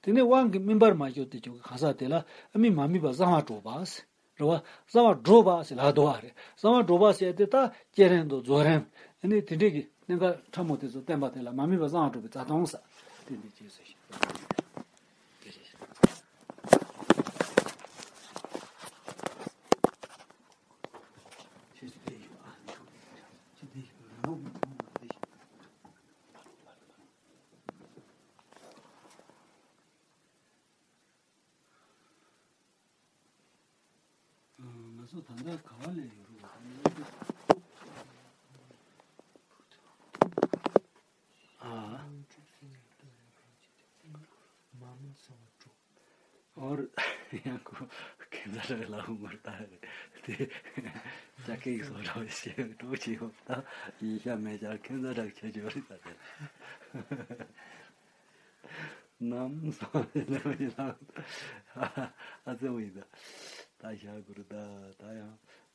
དེ་ནས་དབང་གིས་སྨིན་པར་མ་གྱུར་ཏེ་ཀྱང་གང་ཟག་དེ་ལ་ཨ་མི་མ་དམིགས་པ་གསང་བ་སྒྲུབ་པ་ཟེར། རེད་བ། གསང་བ་སྒྲུབ་པ་ཟེར་ལབ་འདུག་བ་རེད། གསང་བ་སྒྲུབ་པ་ཟེར་དེ་ད་བསྐྱེད་རིམ་དང་རྫོགས་རིམ། ཨ་ནི་དེ་འདྲས་ཀྱི་གནད་འགག་ཕྲ་མོ་དེ་ཚོ་བསྟན་པ་དེ་ལ་མ་དམིགས་པ་གསང་བ་སྒྲུབ་པའི་རྩ་ལྟུང་ཟེར། དེ་འདི་ཅེས་ཟེར། དེ་རེད། ཅེས་ཟེར། དེ་ཡིན་པ། ཅེས་དེ་ཡིན་པ། རང་དབང་མི་འདུག་པ་དེ་བཞིན། ང་ཚོ་ད་ལྟ་ག་བ་ལས་ཡོད་རུང་། ཨ། མ་མ་སོང་འགྲོ། ཨོར། ཡང་ཁོ་ཁྱེད་ཚོ་ལ་ལ་ཧུ་མར་ལྟ་རེད་དེ། ཅག་གིས་སོ་ར་བའི་ཞེ་འགྲོ་བྱེད་ཡོད་ད། ཡིན་ཤ་མེད་ཅག་ཁྱེད་ཚོ་རག་ཆེ་ཅོ་རེད་ད་དེ། ནམ་སོང་ནམ་ཡིན་ལ། ཨ་ཙི་བོ་ཡིན་ད། ད་ཞག་དགུ་རུ་ད་ད་ཡང་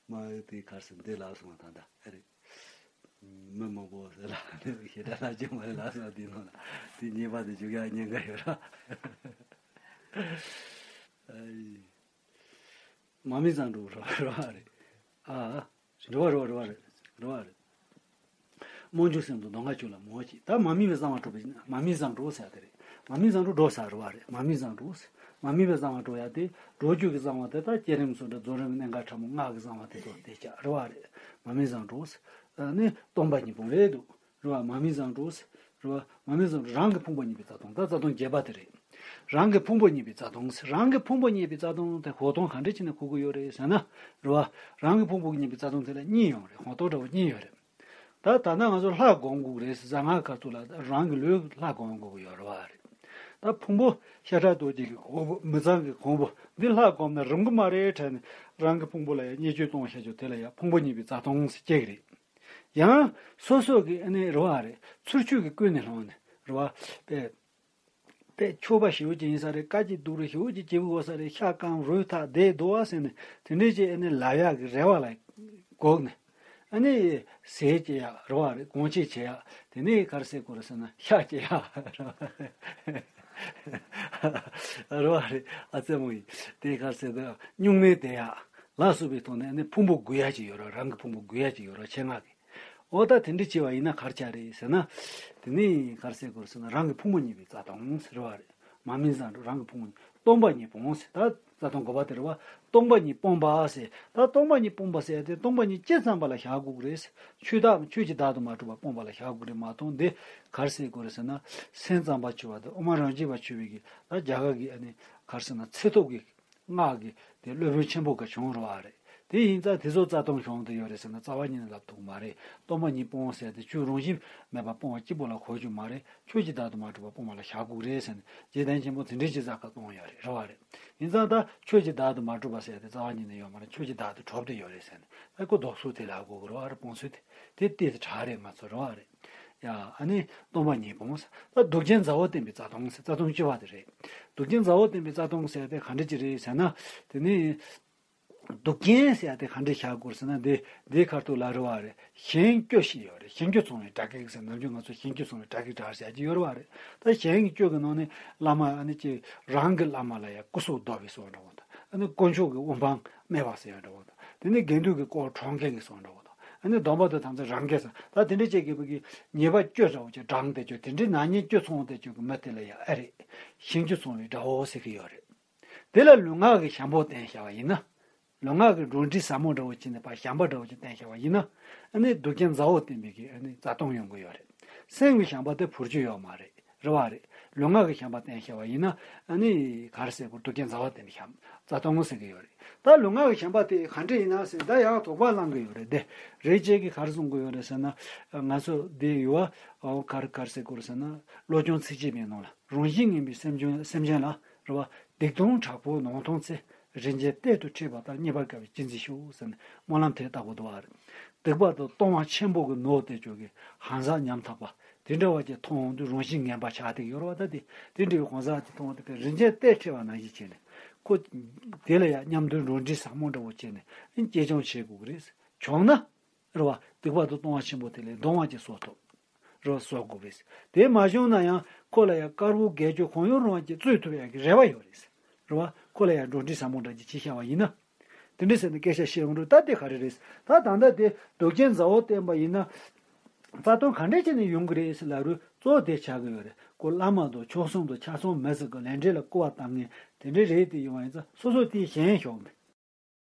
མ་ཡོད་དེ་གར་སོང་འདི་ལ་སོང་ད་ད་ཨ་རེད། མི་མང་པོ་ཟེར་ལ་ཞེ་དྲག་ལ་ཅི་མ་རེད་ལ་སོང་དེ་ནང་ལ་དེ་ཉེས་པ་དེ་འཇུག་ཡ་ཉེན་ཁ་ཡོད་ར། ཨའི། མ་མི་བཟང་འགྲོ་ར་ར་རེད། ཨ། རེད་བ་རེད་བ་རེད་བ་རེད། རེད་བ་རེད། སྨོན་འཇུག་སེམས་དང་མདོ་སྔགས་ཆོས་ལ་སྨོན་ཅིག་ད་མ་དམིགས་པའི་གསང་བ་སྒྲུབ་པའི་མ་དམིགས་གསང་སྒྲུབ་ཟེར་ཡ་དེ་རེད། མ་དམིགས་གསང་སྒྲུབ་སྒྲུབ་ཟེར་རེད་བ་རེད། མ་དམིགས་གསང་སྒྲུབ་ཟེར། མ་དམིགས་པའི་གསང་བ་སྒྲུབ་ཡ་དེ་སྒྲུབ་རྒྱུ་གི་གསང་བ་དེ་ད་བསྐྱེད་རིམ་སོགས་འདྲ་རྫོགས་རིམ་གནད་འགག་ཕྲ་མོ་སྔགས་ཀྱི་གསང་བ་དེ་ཚོ་དེ་ཆགས་རེད་བ་རེད། མ་དམིགས་གསང་སྒྲུབ་ཟེར། ནི་སྟོང་པ་ཉིད་སྤོང་རེད་འདུག་རེད་བ། མ་དམིགས་གསང་སྒྲུབ་ཟེར། རེད་བ། མ་དམིགས་གསང་སྒྲུབ་རང་གི་ཕུང་པོ་ཉིད་པའི་རྩ་ལྟུང་ད་རྩ་ལྟུང་བརྒྱད་པ་དེ་རེད། རང་གི་ཕུང་པོ་ཉིད་པའི་རྩ་ལྟུང་ཟེར། རང་གི་ཕུང་པོ་ཉིད་པའི་རྩ་ལྟུང་དེ་གོ་དོན་ག་འདྲ་བྱས་ནས་གོ་གི་ཡོད་རེད་ཟེར་ན། རེད་བ། རང་གི་ཕུང་པོ་ཉིད་པའི་རྩ་ལྟུང་དེ་ལ་གཉིས་ཡོད་རེད། གོ་དོན་འདྲ་བོ་གཉིས་ཡོད་རེད། ད་ད་ལྟ་ང་ཚོ་ལྷ་སྒོམ་དགོས་རེད་ཟེར། གསང་སྔགས་ཁ་ཐུག་ལ་རང་གི་ལུས་ལྷ་སྒོམ་དགོས་ཀྱི་ཡོད་རེད་བ་རེད། ད་ཕུང་པོ་ཤ་ཁྲག་གདོས་བཅས་ཀྱི་གོང་བུ་མི་ཚང་གི་གོང་བུ་འདི་ལྷ་སྒོམ་ན་རིང་པོ་མ་རེད་དྲན་ནས་རང་གི་ཕུང་པོ་ལ་ཡང་བརྙས་བཅོས་གཏོང་བྱ་རྒྱུ་དེ་ལ་ཡང་ཕུང་པོ་ཉིད་པའི་རྩ་ལྟུང་ཟེར་སྐྱེ་གི་རེད། ཡང་སོ་སོ་གི་ཨ་ནི་རེད་བ་རེད། ཚུར་ཆོས་ཀྱི་ཀུན་ནས་བསླངས་ནས་རེད་བ། དཔེ་དཔེ་ཆོས་པ་ཞེ་པོ་ཅིག་ཡིན་ས་རེད། དཀའ་སྤྱད་སྡུག་རུས་ཞེ་པོ་ཅིག་བྱེད་དགོས་ས་རེད། ཤ་སྐམ་རུས་ཐག་བསྡད་འདུག་བ་ཟེར་ནས་དེ་འདྲས་ཅིག་ཨ་ནི་ལབ་ཡག་གི་རེ་བ་ལ་སྒུག་ནས། ཨ་ནི་ཟས་བྱེད་ཡག་རེད་བ་རེད། གོང་ཆེ་བྱེད་ཡག་དེ་ནས་ག་རེ་ཟེར་དགོས་རེད་ཟེར་ན་ཤ་བྱེད་ཡག་རེད་བ་རེད། ཨ་ཙེ་མོ་ཡིན་དེ་ག་རེ་ཟེར་ན་སྨྱུང་གནས་བསྡད་ཡག་ལ་སོགས་པའི་ཐོག་ནས་ཨ་ནི་ཕུང་པོ་རྒུད་ཡག་ཅིག་ཡོད་རེད། རང་གི་ཕུང་པོ་རྒུད་ཡག་ཅིག་ཡོད་རེད། ཆེད་མངགས་ཀྱི། འོ་ད་དེ་འདྲ་བྱས་པ་ཡིན་ན་ག་རེ་ཆགས་རེད་ཟེར་ན། དེ་ནས་ག་རེ་ཟེར་དགོས་རེད་ཟེར་ན་རང་གི་ཕུང་པོ་ཉིད་པའི་རྩ་ལྟུང་ཟེར་བ་རེད། མ་དམིགས་གསང་སྒྲུབ་རང་གི་ཕུང་པོ་ཉིད་སྟོང་པ་ཉིད་སྤོང་ཟེར། ད་རྩ་ལྟུང་དགུ་པ་དེ་རེད་བ། སྟོང་པ་ཉིད་སྤོང་བ་ཟེར། ད་སྟོང་པ་ཉིད་སྤོང་བ་ཟེར་དེ་སྟོང་པ་ཉིད་སྤྱི་ཙམ་པ་ལ་བཞག་དགོས་ཀྱི་རེད། ཆོས་དག་ཆོས་ཀྱི་བདག་ཏུ་མ་གྲུབ་པ་སྤོང་བ་ལ་བཞག་དགོས་རེད་མ་གཏོགས། འདི་ག་རེ་ཟེར་དགོས་རེད་ཟེར་ན། སེམས་ཙམ་པ་ཆོས་པ་དང་དབུ་མ་རང་རྒྱུད་པ་ཆོས་པའི་གི་ད་རྒྱ་གར་གི་ཨ་ནི་ག་རེ་ཟེར་ན་ཚད་ཐོབ་ཀྱི་སྔགས་ཀྱི་དེ་སློབ་དཔོན་ཆེན་པོ་ག་བྱུང་རེད་བ་རེད། དེ་ཡིན་ཙང་དེ་ཚོ་རྩ་ལྟུང་བྱུང་དུ་ཡོད་རེད་ཟེར་ན་རྩ་བ་ཉིད་ནས་ལབ་ཐུབ་མ་རེད། སྟོང་པ་ཉིད་སྤོང་ཟེར་དེ་ཆོས་རང་བཞིན་མེད་པ་སྤོང་བ་གཅིག་པོ་ལ་གོ་རྒྱུ་མ་རེད། ཆོས་ཀྱི་བདག་ཏུ་མ་གྲུབ་པ་སྤོང་བ་ལ་བཞག་དགོས་རེད་ཟེར་ནས་རྗེ་བཙུན་མཁན་ཆེན་པོ་དེ་འདྲའི་ཅིག་རྩ་ཁ་གཏོང་ཡོད་རེད། རེད་བ་རེད། ཡིན་ཙང་ད་ཆོས་ཀྱི་བདག་ཏུ་མ་གྲུབ་པ་ཟེར་དེ་རྩ་བ་ཉིད་ནས་ཡོད་མ་རེད། ཆོས་ཀྱི་བདག་ཏུ་གྲུབ་སྟེ་ཡོད་རེད་ཟེར་ནས་ད་ཁོ་ལྡོག་ཕྱོགས་དེ་ལ་གོ་དགོས་རེད་བ་རེད། སྤོང་ཚུལ་དེ་དེ་དེ་དྲག་རེད་ང་ཚོ་རེད་བ་རེད། ཡ་ཨ་ནི་སྟོང་པ་ཉིད་སྤོང་ཟེར། ད་སྡུག་ཅན་མཛའ་བོ་བསྟེན་པའི་རྩ་ལྟུང་ཟེར། རྩ་ལྟུང་བཅུ་པ་དེ་རེད། སྡུག་ཅན་མཛའ་བོ་བསྟེན་པའི་རྩ་ལྟུང་ཟེར་དེ་ག་འདྲ་ཅིག་རེད་ཟེར་ན། དེ་ནི། སྡུག་རྐྱེན་ཟེར་ཡ་དེ་ག་འདྲས་བཞག་དགོས་ཟེར་ན། འདི་འདིའི་ཁ་ཐུག་ལ་རེད་བ་རེད། གཞན་སྐྱོ་ཞེས་ཡོད་རེད། གཞན་སྐྱོ་ཚོང་བའི་དགྲ་བགེགས་ཟེར། ནམ་རྒྱུན་ང་ཚོ་གཞན་སྐྱོ་ཚོང་བའི་དགྲ་བགེགས་དྲག་ཟེར་གྱི་ཡོད་རེད་བ་རེད། ད་གཞན་གྱི་སྐྱོ་གི་ནང་ནས་བླ་མ་ཨ་ནི་ཅིག་རང་གི་བླ་མ་ལ་ཡ་སྐུ་སྲོག་བདོ་བའི་སྲོག་འདྲ་བོ་དང་། ཨ་ནི་དཀོན་མཆོག་གི་དབུ་འཕང་སྨད་པ་ཟེར་ཡ་འདྲ་བོ་དང་། དེ་ནས་དགེ་འདུན་གྱི་དཀོར་གྲོང་ཁྱེར་གྱི་སྲོག་འདྲ་བོ་དང་། ཨ་ནི་སྡོམ་པ་དང་དམ་ཚིག་རང་གིས་ཟེར། ད་དེ་འདྲ་བྱེད་མཁན་གྱི་ཉེས་པ་སྐྱོ་འདྲ་བོ་ཅིག་བགྲངས་བསྡད་ཀྱོག་དེ་འདྲའི་ནག་ཉེས་སྐྱོ་ཚོང་བསྡད་ཀྱོག་གི་མི་དེ་ལ་ཡ་ཨ་རེད། གཞན་སྐྱོ་ཚོང་བའི་དགྲ་བོ་ཟེར་གྱི་ཡོད་རེད། དེ་ལ་ལུས་ངག་གི་བྱམས་པོ་བསྟེན་བྱ་བ་ཡིན་ན། ལུས་ངག་གི་འགྲོ་འདྲི་ཟབ་མོ་འདྲ་བོ་བྱས་ནས་ཕར་བྱམས་པ་འདྲ་བོ་ཅིག་བསྟེན་བྱ་བ་ཡིན་ན། ཨ་ནི་སྡུག་རྐྱེན་མཛའ་བོ་བསྟེན་པའི་གི་ཨ་ནི་རྩ་ལྟུང་ཡོང་གི་ཡོད་རེད། སེམས་ཀྱི་བྱམས་པ་དེ་བོར་རྒྱུ་ཡོད་མ་རེད། རེད་བ་རེད། ལུས་ངག་གི་བྱམས་པ་བསྟེན་བྱ་བ་ཡིན་ན། ཨ་ནི་ག་རེ་ཟེར་དགོས། སྡུག་རྐྱེན་མཛའ་བོ་བསྟེན་པའི་བྱམས། རྩ་ལྟུང་ཟེར་གི་ཡོད་རེད། ད་ལུས་ངག་གི་བྱམས་པ་དེ་ག་འདྲ་ཡིན་ན་ཟེར། ད་ཡང་དོགས་པ་ལངས་གི་ཡོད་རེད་དེ། རེད་ཅེས་ཀྱིས་ག་རེ་གསུང་གི་ཡོད་རེད་ཟེར་ན། ང་ཚོ་འདི་ཡོད་བ། ག་རེ་ག་རེ་ཟེར་དགོས་རེད་ཟེར་ན། བློ་སྦྱོང་ཚིགས་བཅད་པའི་ནང་ལ། རང་བཞིན་ངན་པའི་སེམས་ཅན་སེམས་ཅན་ལ། རེད་བ། སྡིག་ལྟུང་དྲག་པོ་ནང་མཐོང་ཚེ། རིན་ཆེན་གཏེར་དུ་ཁྲིད་པ་ལྟར། རྙེད་པར་དཀའ་བའི་གཅེས་འཛིན་ཤོག་ཟེར་ནས་སྨོན་ལམ་དེ་ལྟ་བུ་འདུག་བ་རེད། སྡིག་པ་དང་ལྟུང་བ་ཆེན་པོ་གི་ནོར་དེ་ཅོག་གི་ཧང་སང་ཉམ་ཐག་པ་དེ་འདྲ་བ་ཅིག་མཐོང་འོང་དུས་རང་བཞིན་ངན་པ་ཆགས་བསྡད་ཡོད་རེད་བ། ད་དེ་དེ་འདྲའི་ཧང་སང་ཅིག་མཐོང་འོང་དུས། རིན་ཆེན་གཏེར་ཁྲིད་པ་ནང་བཞིན་བྱས་ནས། ཁོ་དེ་ལ་ཡང་མཉམ་དུ་འགྲོ་འདྲི་ཟབ་མོ་འདྲ་བོ་བྱས་ནས་གཅེས་སྐྱོང་བྱེད་དགོས་ཀྱི་རེད། བྱུང་ན། རེད་བ། སྡིག་པ་དང་ལྟུང་བ་ཆེན་པོ་དེ་ལས་ལྡང་བ་ཅིག་བཟོ་ཐུབ། རེད་བ། བཟོ་དགོས་རེད། དེ་མ་བྱུང་ན་ཡང་ཁོ་ལ་ཡང་དཀར་པོ་དགེ་སྦྱོར་གང་ཡང་རུང་བ་ཅིག་སྩོལ་ཐུབ་ཡག་གི་རེ་བ་ཡོད་རེད། རེད་བ། ཁོ་ལ་ཡང་འགྲོ་འདྲི་ཟབ་མོ་འདྲ་ཅིག་བྱས་བཞག་པ་ཡིན་ན། དེ་འདྲ་ཟེར་ནས་སྐད་ཆ་བཤད་ཡོང་དུས། ད་དེ་ག་རེ་རེད། ད་ད་ལྟ་དེ་སྡུག་རྐྱེན་མཛའ་བོ་བསྟེན་པ་ཡིན་ན། རྩ་ལྟུང་ག་འདྲ་བྱས་ནས་ཡོང་གི་རེད་ཟེར་ལབ་དུས། གཙོ་བོ་དེ་ཆགས་ཀྱི་ཡོད་རེད། ཁོ་བླ་མ་དང་ཆོས་སྲུང་དང་ཆ་ཚང་མི་ཟིག་གི་ལས་འབྲས་ལ་སྐུར་བ་བཏང་མཁན་དེ་འདྲ་རེད། དེ་ཡོང་བ་ཡིན་ཙང་སོ་སོ་དེའི་ཞེན་ཞོག་མེད།